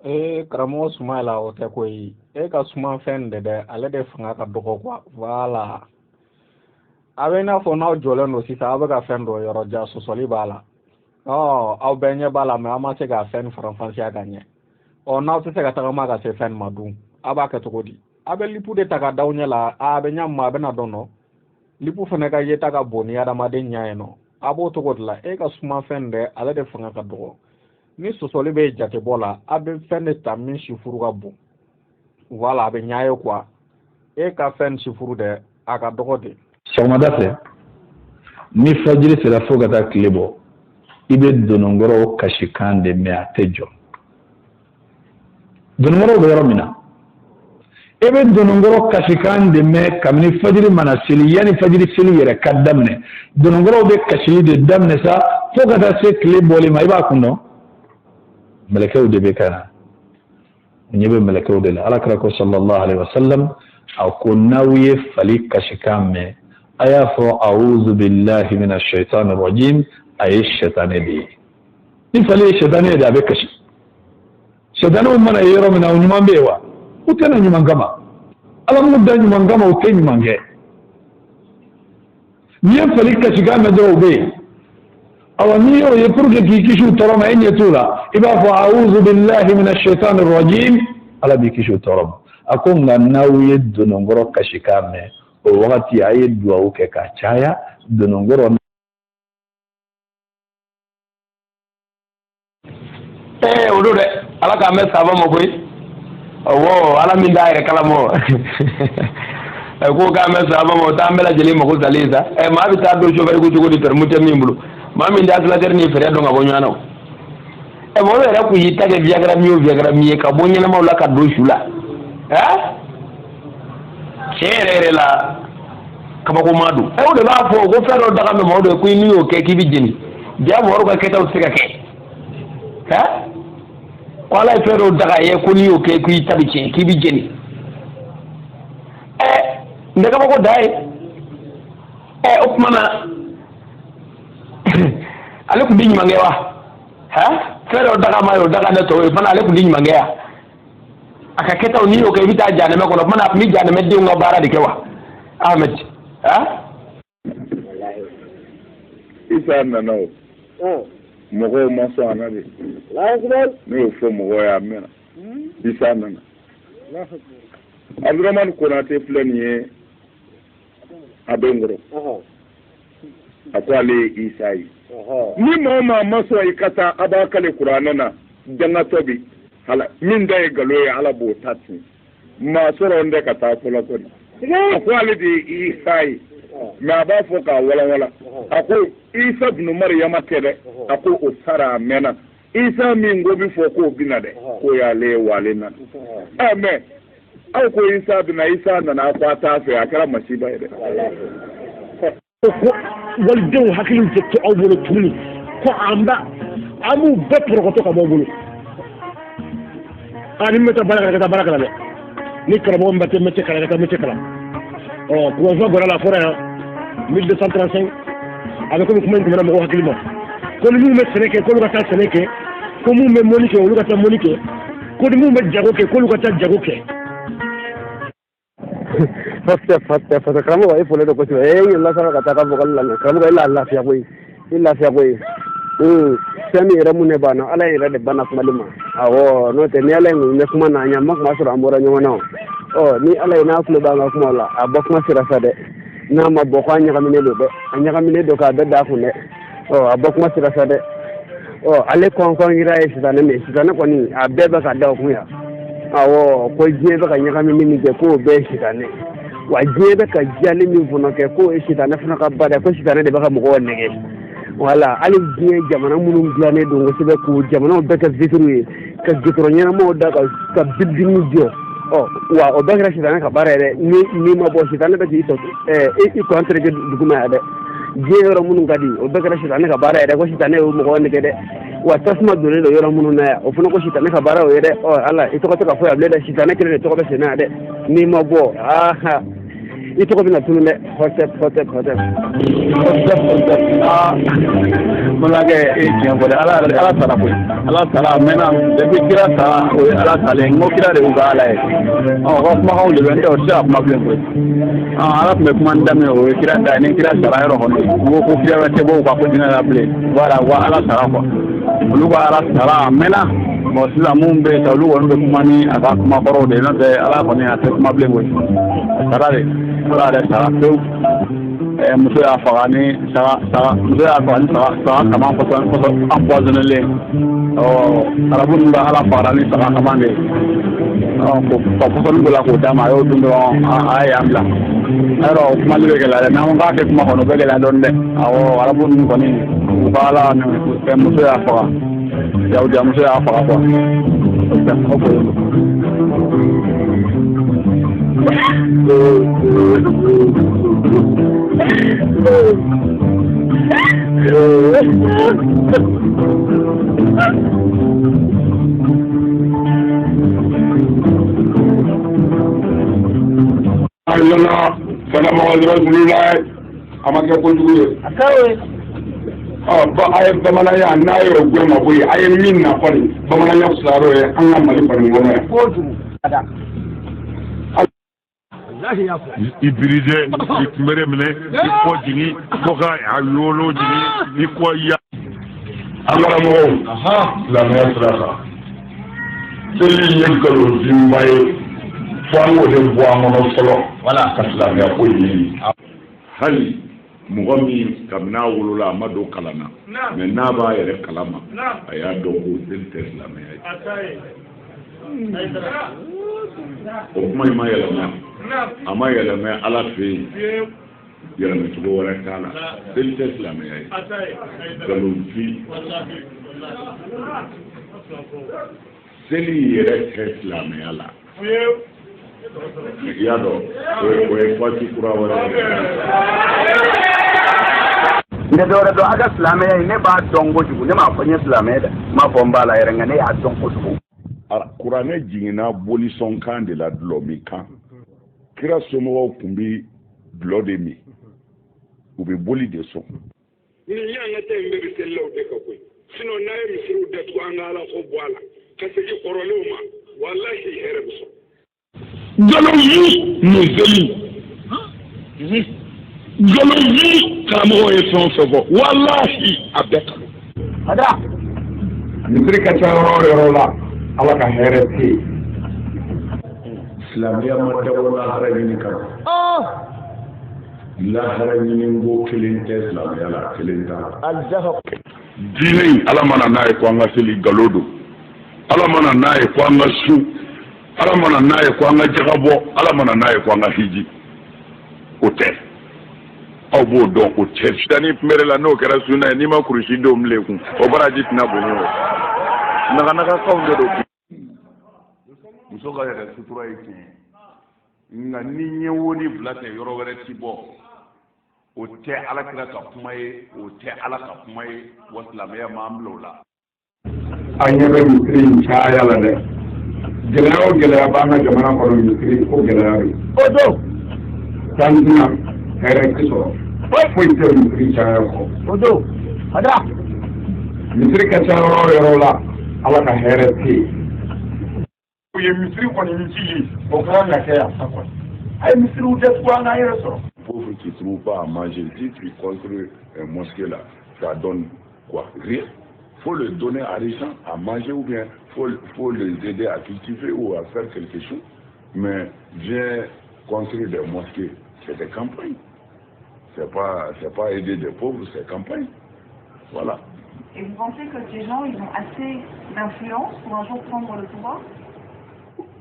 Ee karamɔgɔ Sumayila, o tɛ koyi. E ka sumafɛn de dɛ, ale de fanga ka dɔgɔ quoi. Voilà, a bɛ i n'a fɔ n'aw jɔlen don sisan, aw bɛ ka fɛn dɔ yɔrɔ jan, sɔsɔli b'a la. Ɔ aw bɛɛ ɲɛ b'a la, mais aw ma se k'a fɛn faranfasiya ka ɲɛ. Ɔ n'aw tɛ se ka tagama ka se fɛn ma dun, aw b'a kɛ cogo di? A bɛ loupe de ta ka d'aw ɲɛ la, a bɛ ɲa min ma, a bɛ na dɔn dɔn. Loupe fana ka yeta ka bon ni adamaden ɲɛ ye nɔ. A b'o cogo de la, e ka sumafɛn dɛ, ale de fanga ka dɔgɔ. Ni sɔsɔli bɛ jatebɔ la, a bɛ fɛn de ta min chiffre ka bon. Voilà, a bɛ ɲa ye quoi. E ka fɛn chiffre dɛ, a ka dɔgɔ de. Sɔgɔmada fɛ, ni fajiri sera fo ka taa tile bɔ, i bɛ dononkɔrɔw kasikan de mɛn, a tɛ jɔ. Dononkɔrɔw bɛ yɔrɔ min na, e bɛ dononkɔrɔ kasikan de mɛn kabini fajiri mana seli. Yanni fajiri seli yɛrɛ ka daminɛ, dononkɔrɔw bɛ kasili de daminɛ sa fo ka taa se tile bɔli ma. I b'a kun dɔn, mɛlɛkɛw de bɛ ka na, u ɲɛ bɛ mɛlɛkɛw de la. Ala kira ko sallallahu alaihi wa sallam, a ko n'aw ye fali kasikan mɛn, a y'a fɔ a'udhu billahi minash shaitani rajim. A ye sɛtanɛ de ye. Ni fali ye sɛtanɛ ye de, a bɛ kasi. Sɛtanɛw mana ye yɔrɔ min na, o ɲuman bɛ yen wa? U tɛ na ɲuman kama. Ala m'u da ɲuman kama, u tɛ ɲuman kɛ. N'i ye fali kasikan mɛn dɔrɔn, u bɛ yen. Awa, n'i y'o ye, pour que k'i kisi u tɔɔrɔ ma, e ɲɛ t'u la, i b'a fɔ a'udhu billahi minash shaitani rajim, Ala b'i kisi u tɔɔrɔ ma. A ko nka n'aw ye dononkɔrɔ kasikan mɛn, o wagati a ye duwawu kɛ ka caya dononkɔrɔ. Ee, o don dɛ, Ala k'an bɛ saba ma koyi. Ɔwɔ, Ala min t'a yɛrɛ kalama, ko k'an bɛ saba ma, o t'an bɛɛ lajɛlen mako salen ye sa. Ɛ, maa bɛ taa don chauffeur ko cogo di, permis tɛ min bolo? Maa min tɛ accélérateur ni frein dɔn ka bɔ ɲɔgɔn na o. Ɛ, mɔgɔ yɛrɛ kun y'i ta kɛ Viagra min o Viagra min ye ka bɔ ɲɛnamaw la ka don su la. Ɛ, tiɲɛ yɛrɛ yɛrɛ la. Kabakoma don. O de b'a fɔ ko fɛn dɔ daga bɛ mɔgɔ dɔ ye ko n'i y'o kɛ k'i bɛ jeni. Ja mɔgɔw ka kɛtaw tɛ se ka kɛ. Hɛ? Ko Ala ye fɛn dɔw daga ye ko n'i y'o kɛ k'i ta bɛ tiɲɛ k'i bɛ jeni. Ɛ n tɛ kabako da ye. Ɛ o tuma na ale tun bɛ ɲuman kɛ wa? Hɛ? Fɛn dɔ daga ma ye o daga ne tɔw ye fana ale tun tɛ ɲuman kɛ yan. A ka kɛtaw n'i y'o kɛ i bɛ taa jahanɛmɛ kɔnɔ o tuma na a tun bɛ jahanɛmɛ denw ka baara de kɛ wa? Ahmed hɛ? Isa nana o mɔgɔw ma sɔn a na de ne y'o fɔ mɔgɔw ye a mɛnna Isa nana Abdurahmani Konate filɛ nin ye a bɛ n kɔrɔ a ko ale ye Isa ye ni maa o maa ma sɔn i ka taa a b'a kale kuranɛ na dangatɔ bi hala min ta ye nkalon ye Ala b'o ta tiɲɛ maa sɔrɔ n tɛ ka taa fɔlɔ kɔni a ko ale de ye Isa ye mɛ a b'a fɔ k'a walawala a ko Isa bunu Mariyama tɛ dɛ a ko o sara a mɛnna Isa min ko bɛ fɔ k'o bɛ na dɛ k'o y'ale ye wa ale nana ɛ mɛ aw ko Isa bɛ na Isa nana a ko a t'a fɛ a kɛra masiba ye dɛ. Ko walidenw hakiliw tɛ to aw bolo tuguni ko an b'a an b'u bɛɛ pɔrɔkɔtɔ ka bɔ aw bolo. A ni min bɛ taa baara kɛ ka taa baara kɛ la dɛ ni karamɔgɔ min bɛ taa métier kalan ka taa métier kalan. Ɔ kuranfɛ bɔra la a fɔra yan 1235 a bɛ komi kuma in tɛmɛna mɔgɔw hakili ma ko ni minnu bɛ sɛnɛ kɛ k'olu ka taa sɛnɛ kɛ ko minnu bɛ mɔni kɛ olu ka taa mɔni kɛ ko ni minnu bɛ jago kɛ k'olu ka taa jago kɛ. Fɔsɛ fɔsɛ fɔsɛ karamɔgɔ e folen don kosɛbɛ e yɛlɛla sanfɛ ka taa ka vocal lamɛn karamɔgɔ e la lafiya koyi i lafiya koyi fɛn min yɛrɛ mun ne banna ala yɛrɛ de banna kumali ma awɔ n'o tɛ ni ala ye ŋun bɛ kuma na ɲa ma kuma sɔrɔ an bɔra ɲɔgɔn na o ɔ ni ala ye n'a tulo b'an ka kuma la a bɔ kuma sera sa dɛ n'a ma bɔ ko an ɲagaminen don dɛ a ɲagaminen don k'a bɛɛ da kun dɛ ɔ a bɔ kuma sera sa dɛ ɔ ale kɔnkɔn yira ye sitanɛ min sitanɛ kɔni a bɛɛ bɛ ka da o kun yan awɔ ko diɲɛ bɛ ka ɲagamini min kɛ k'o bɛɛ ye sitanɛ wa diɲɛ bɛ ka diyali min fana kɛ k'o ye sitanɛ fana ka baara ye ko sitanɛ de bɛ ka mɔgɔw nɛgɛ wala hali diɲɛ jamana minnu dilannen don kosɛbɛ k'u jamanaw bɛɛ kɛ vitiriw ye ka gitɔrɔn ɲɛnamaw da ka building jɔ ɔ wa o bɛɛ kɛra sitanɛ ka baara ye dɛ ni n'i ma bɔ sitanɛ bɛ k'i tɔ i kɔn tereke duguma yan dɛ diɲɛ yɔrɔ minnu ka di o bɛɛ kɛra sitanɛ ka baara ye dɛ ko sitanɛ y'o mɔgɔw nɛgɛ dɛ wa tasuma donnen don yɔrɔ minnu na yan o fana ko sitanɛ ka baara o ye dɛ ɔ ala i tɔgɔ tɛ ka fɔ yan bilen dɛ sitanɛ kelen de tɔgɔ bɛ sen na yan dɛ n'i ma bɔ aa i tɔgɔ bɛna tunun dɛ hɔtɛp hɔtɛp hɔtɛp hɔtɛp hɔtɛp aa balimakɛ e ye tiɲɛ fɔ dɛ ala ala sara koyi ala sara a mɛnna depuis kira sara o ye ala salen n ko kira de y'u ka ala ye ɔ o ka kumakanw de bɛ n tɛ o tɛ se ka kuma bilen koyi ala tun bɛ kuma ni daminɛ o ye kira da ye ni kira sara yɔrɔ kɔni n ko ko kira wɛrɛ tɛ bɔ u ka ko diinɛ la bilen voilà u ka ala sara quoi olu ka ala sara a mɛnna bon sisan mun bɛ yen sa olu kɔni bɛ kuma ni a ka kuma kɔrɔw de ye n'o tɛ ala kɔni a tɛ kuma bilen koyi a sara de ala yɛrɛ sara pewu muso y'a faga ni saga saga muso y'a faga ni saga saga kaman pɔsɔn pɔsɔn empoisonnélen ɔ arabu ninnu ka ala fagara ni saga kaman de ye ɔ ko ka pɔsɔni dɔ la k'o d'a ma a y'o dun dɔrɔn a ye yan bila yɔrɔ kumali bɛ gɛlɛya dɛ n'an ko k'a kɛ kuma kɔnɔ o bɛ gɛlɛya dɔɔnin dɛ awɔ arabu ninnu kɔni u ka ala ni muso y'a faga yahudiya muso y'a faga quoi o ko Alala salamawale rasululayi a ma kɛ kojugu ye. Ɔ ba a ye bamananya n'a y'o gɛn ka bɔ yen a ye min nafa nin bamananya fisayara o ye an ka Mali kɔni kɔnɔ yan. Kojugu. I birize i kunbere minɛ i kɔ jigin fo ka a yolo jigin i kɔ ya. An karamɔgɔw silamɛya sira kan seli ye nkalonfinba ye fo an k'o de bɔ an kɔnɔ fɔlɔ ka silamɛya ko ɲɛɲini. Hali mɔgɔ min kabini a wolola a ma don kalan na mais n'a b'a yɛrɛ kalama a y'a dɔn ko seli tɛ silamɛya ye. O kuma in ma yɛlɛma, a ma yɛlɛma Ala fɛ yen, yɛlɛmacogo wɛrɛ t'a la. Seli tɛ silamɛya ye, nkalonfin. Seli yɛrɛ tɛ silamɛya la. I y'a dɔn, o ye fati kura wɛrɛ ye. N tɛ dɔwɛrɛ dɔn a ka silamɛya in, ne b'a dɔn kojugu. Ne m'a fɔ n ye silamɛ dɛ, n m'a fɔ n b'a la yɛrɛ, nka ne y'a dɔn kojugu. Kuranɛ jiginna bolisɔn kan de la, dulɔ min kan. Kira somɔgɔw tun bɛ dulɔ de min, u bɛ boli de sɔn. Nin ɲangata in bɛɛ bɛ selilaw de kan koyi. Sinon n'a ye misiriw datugu, an ka ala ko bɔ a la ka segin kɔrɔlenw ma, walahi hɛrɛ bɛ sɔrɔ. Nkalonfin museli, nkalonfin karamɔgɔ ye fɛn o fɛn fɔ, walahi a bɛɛ kalo. Misiri ka ca yɔrɔ o yɔrɔ la, Ala ka hɛrɛ tɛ yen. Silamɛya ma dabɔ lahara ɲini kama. Lahara ɲini ko kelen tɛ silamɛya la, kelen t'a la. Diinɛ in, Ala mana n'a ye ko an ka seli, nkalon don. Ala mana n'a ye ko an ka sun, Ala mana n'a ye ko an ka jaga bɔ, Ala mana n'a ye ko an ka hiji, o tɛ. Aw b'o dɔn, o tɛ. Danni kunbɛrɛ la, n'o kɛra sunna ye, n'i ma kurusi don bilen kun, o baraji tɛna bonya. O naganagakanw de don. Muso ka yɛrɛ sutura ye tiɲɛ ye, nka ni ɲɛ wo ni fila tɛ, yɔrɔ wɛrɛ ti bɔ. O tɛ Ala kira ka kuma ye, o tɛ Ala ka kuma ye. Wa silamɛya m'an bila o la. An ɲɛ bɛ misiri in caya la dɛ. Gɛlɛya o gɛlɛya b'an ka jamana kɔnɔ, misiri ko gɛlɛya don. O don tan tɛna hɛrɛ tɛ sɔrɔ, foyi tɛ misiri caya kɔ. O don misiri ka ca yɔrɔ o yɔrɔ la, Ala ka hɛrɛ tɛ yen. U ye misiri kɔni cili, o ka kan ka kɛ yan sa kɔni. A ye misiriw datugu, an k'an yɛrɛ sɔrɔ. Pauvre qui trouve pas à manger, si tu construis un mosquée là, ça donne quoi? Rien. Faut le donner à des gens à manger ou bien faut les aider à cultiver ou à faire quelque chose. Mais viens construire des mosquées, c'est des campagnes. C'est pas aider des pauvres, c'est campagne. Voilà. Et vous pensez que ces gens, ils ont assez d'influence pour un jour prendre le pouvoir?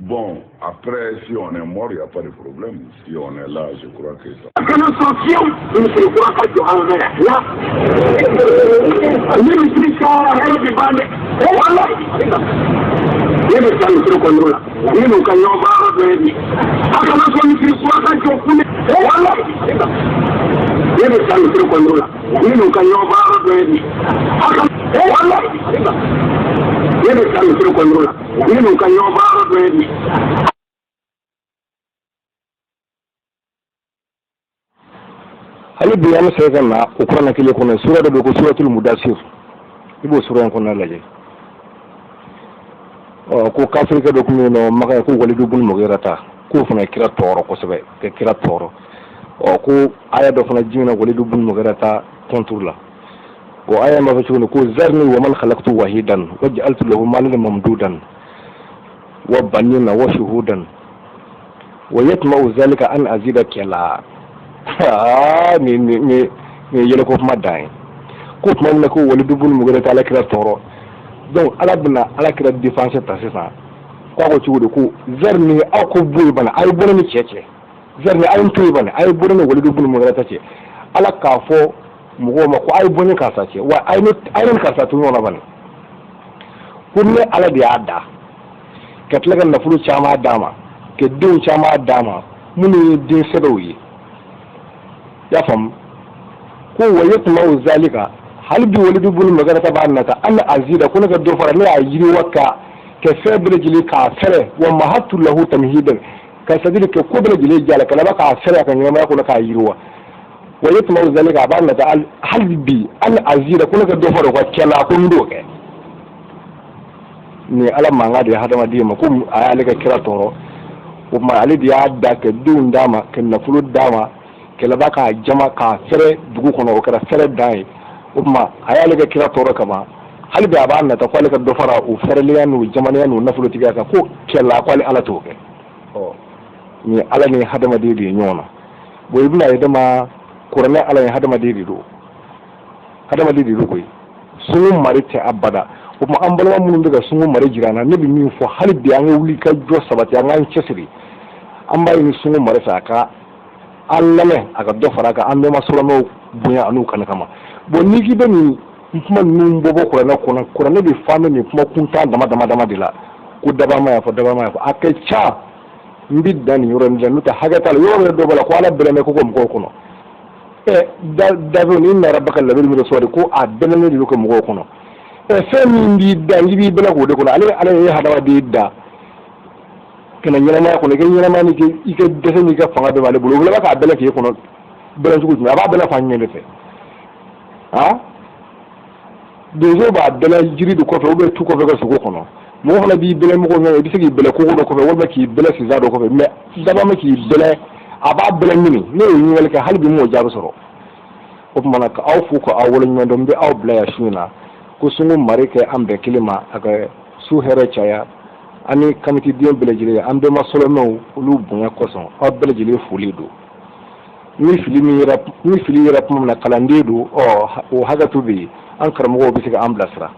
Bon, après, si on est mort, il n'y a pas de problème. Si on est là, je crois que ça. Kana sɔn fiyewu misiri kura ka jɔ an fɛ yan la. Ni misiri cayara, hɛrɛ bɛ ban dɛ, walahi. Ne bɛ taa misiri kɔnɔ la, ne n'u ka ɲɔgɔn baara dɔ ye bi. A kana sɔn misiri kura ka jɔ kun dɛ, walahi. Ne bɛ taa misiri kɔnɔ la, ne n'u ka ɲɔgɔn baara dɔ ye bi. A kana, walahi. Ne bɛ taa misiri kɔnɔ la, ne n'u ka ɲɔgɔn baara dɔ ye bi. Hali bi an bɛ segin ka na o kuranɛ kelen kɔnɔ. Sura dɔ bɛ ko suratul mudasir, i b'o sura in kɔnɔna lajɛ. Ɔ, ko kafirikɛ dɔ tun bɛ yen nɔ Maka, ko Walidu bun Mugirata, k'o fana ye kira tɔɔrɔ kosɛbɛ, ka kira tɔɔrɔ. Ɔ, ko aya dɔ fana jiginna Walidu bun Mugirata contre la. O aya b'a fɔ cogo min ko zarni wa man khalaqtu wahidan waj'altu lahu malan mamdudan wa banina wa shuhudan wa yatma'u zalika an azida. Kɛla aa, ni ni ni ni yɛlɛko kuma dan ye. Ko tuma min na ko Walidu bun Mugirata Ala kira tɔɔrɔ, donc Ala bɛna Ala kira défense ta sisan. Ko a ko cogo di? Ko zarni, aw ko bɔ yen bana, a ye bɔ ne ni cɛ cɛ. Zarni, a ye n to yen bana, a ye bɔ ne ni Walidu bun Mugirata cɛ. Ala k'a fɔ mɔgɔw ma ko a ye bɔ ne karisa cɛ, wa a ye ne ni karisa to ɲɔgɔn na bani. Ko ne Ala de y'a da ka tila ka nafolo caman d'a ma, ka denw caman d'a ma minnu ye den sɛbɛw ye. I y'a faamu? Ko wa yatma'u zalika, hali bi Walidu bun Mugirata b'a nata an azida, ko ne ka dɔ fara ne y'a yiriwa ka kɛ fɛn bɛɛ lajɛlen k'a fɛrɛ, wa mahattu lahu tamhidan, ka c'est à dire kɛ ko bɛɛ lajɛlen jala ka laban k'a fɛrɛ a ka ɲɛnamaya kɔnɔ k'a yiriwa. Wa yatma'u zalika, a b'a nata hali bi an azida, ko ne ka dɔ fara o ka kɛla, ko n t'o kɛ. Nin ye Ala mankan de ye hadamaden ma. Ko a y'ale ka kira tɔɔrɔ, o tuma ale de y'a da ka denw d'a ma, ka nafolo d'a ma, ka laban k'a jama k'a fɛrɛ dugu kɔnɔ, o kɛra fɛrɛ dan ye. O tuma a y'ale ka kira tɔɔrɔ kama, hali bi a b'a nata ko ale ka dɔ fara o fɛrɛlenya n'o jamanenya n'o nafolotigiya kan. Ko kɛla, ko ale Ala t'o kɛ. Ɔ, nin ye Ala ni hadamaden de ye ɲɔgɔn na. Bon, i bɛna ye dama kuranɛ Ala ye hadamaden de don, hadamaden de don koyi. Sungu mari tɛ abada. O tuma an balima minnu bɛ ka sungu mari jira an na, ne bɛ min fɔ hali bi, an ka wuli ka jɔ sabati, an k'an cɛsiri. An b'a ɲini sungu mari fɛ, a ka an lamɛn, a ka dɔ fara a kan, an bɛɛ ma silamɛw bonya an'u kanu kama. Bon, n'i k'i bɛ nin kuma ninnu bɔ bɔ kuranɛ kɔnɔ, kuranɛ bɛ fa nin kuma kuntan dama dama dama de la, ko dabama y'a fɔ, dabama y'a fɔ, a ka ca. N bɛ dan nin yɔrɔ in la, n'o tɛ hakɛ t'a la. Yɔrɔ yɛrɛ dɔ b'a la ko Ala bɛlɛn bɛ ko mɔgɔw kɔnɔ. Ɛ, dafɛnw ni nara baka labɛn min sɔrɔ ko a bɛlɛnnen de don ka mɔgɔw kɔnɔ. Ɛ, fɛn min b'i da, i b'i bɛlɛn k'o de kɔnɔ. Ale Ala ye hadamaden da ka na ɲɛnamaya kɔnɔ, i ka ɲɛnamaya ni i ka dɛsɛ n'i ka fanga bɛɛ b'ale bolo. O bɛ k'a bɛlɛn k'e kɔnɔ bɛlɛn cogo jumɛn? A b'a bɛlɛn fan jumɛn de fɛ? A donso b'a bɛlɛn jiri de kɔfɛ ou bien tu kɔfɛ ka sogo kɔnɔ. Mɔgɔ fana b'i bɛlɛn mɔgɔ ɲɛ, i bɛ se k'i bɛlɛn kogo dɔ kɔfɛ walima k'i bɛlɛn sinsan dɔ kɔfɛ. Mais daba ma k'i bɛlɛn, a b'a bɛlɛn ɲini. Ne y'o ɲininkali kɛ, hali bi n m'o jaabi sɔrɔ. O tuma na, ka aw fo ka aw waleɲuman dɔn. N bɛ aw bila yan su in na ko sungu mari kɛ an bɛɛ kelen ma, a ka su hɛrɛ caya ani kamitiden bɛɛ lajɛlen, an bɛnba solomɛw, olu bonya kosɔn, aw bɛɛ lajɛlen foli don. Ni fili min yɛrɛ, ni fili yɛrɛ kuma min na, kalanden don, ɔ, o hakɛto bɛ yen. An karamɔgɔw bɛ se ka an bilasira.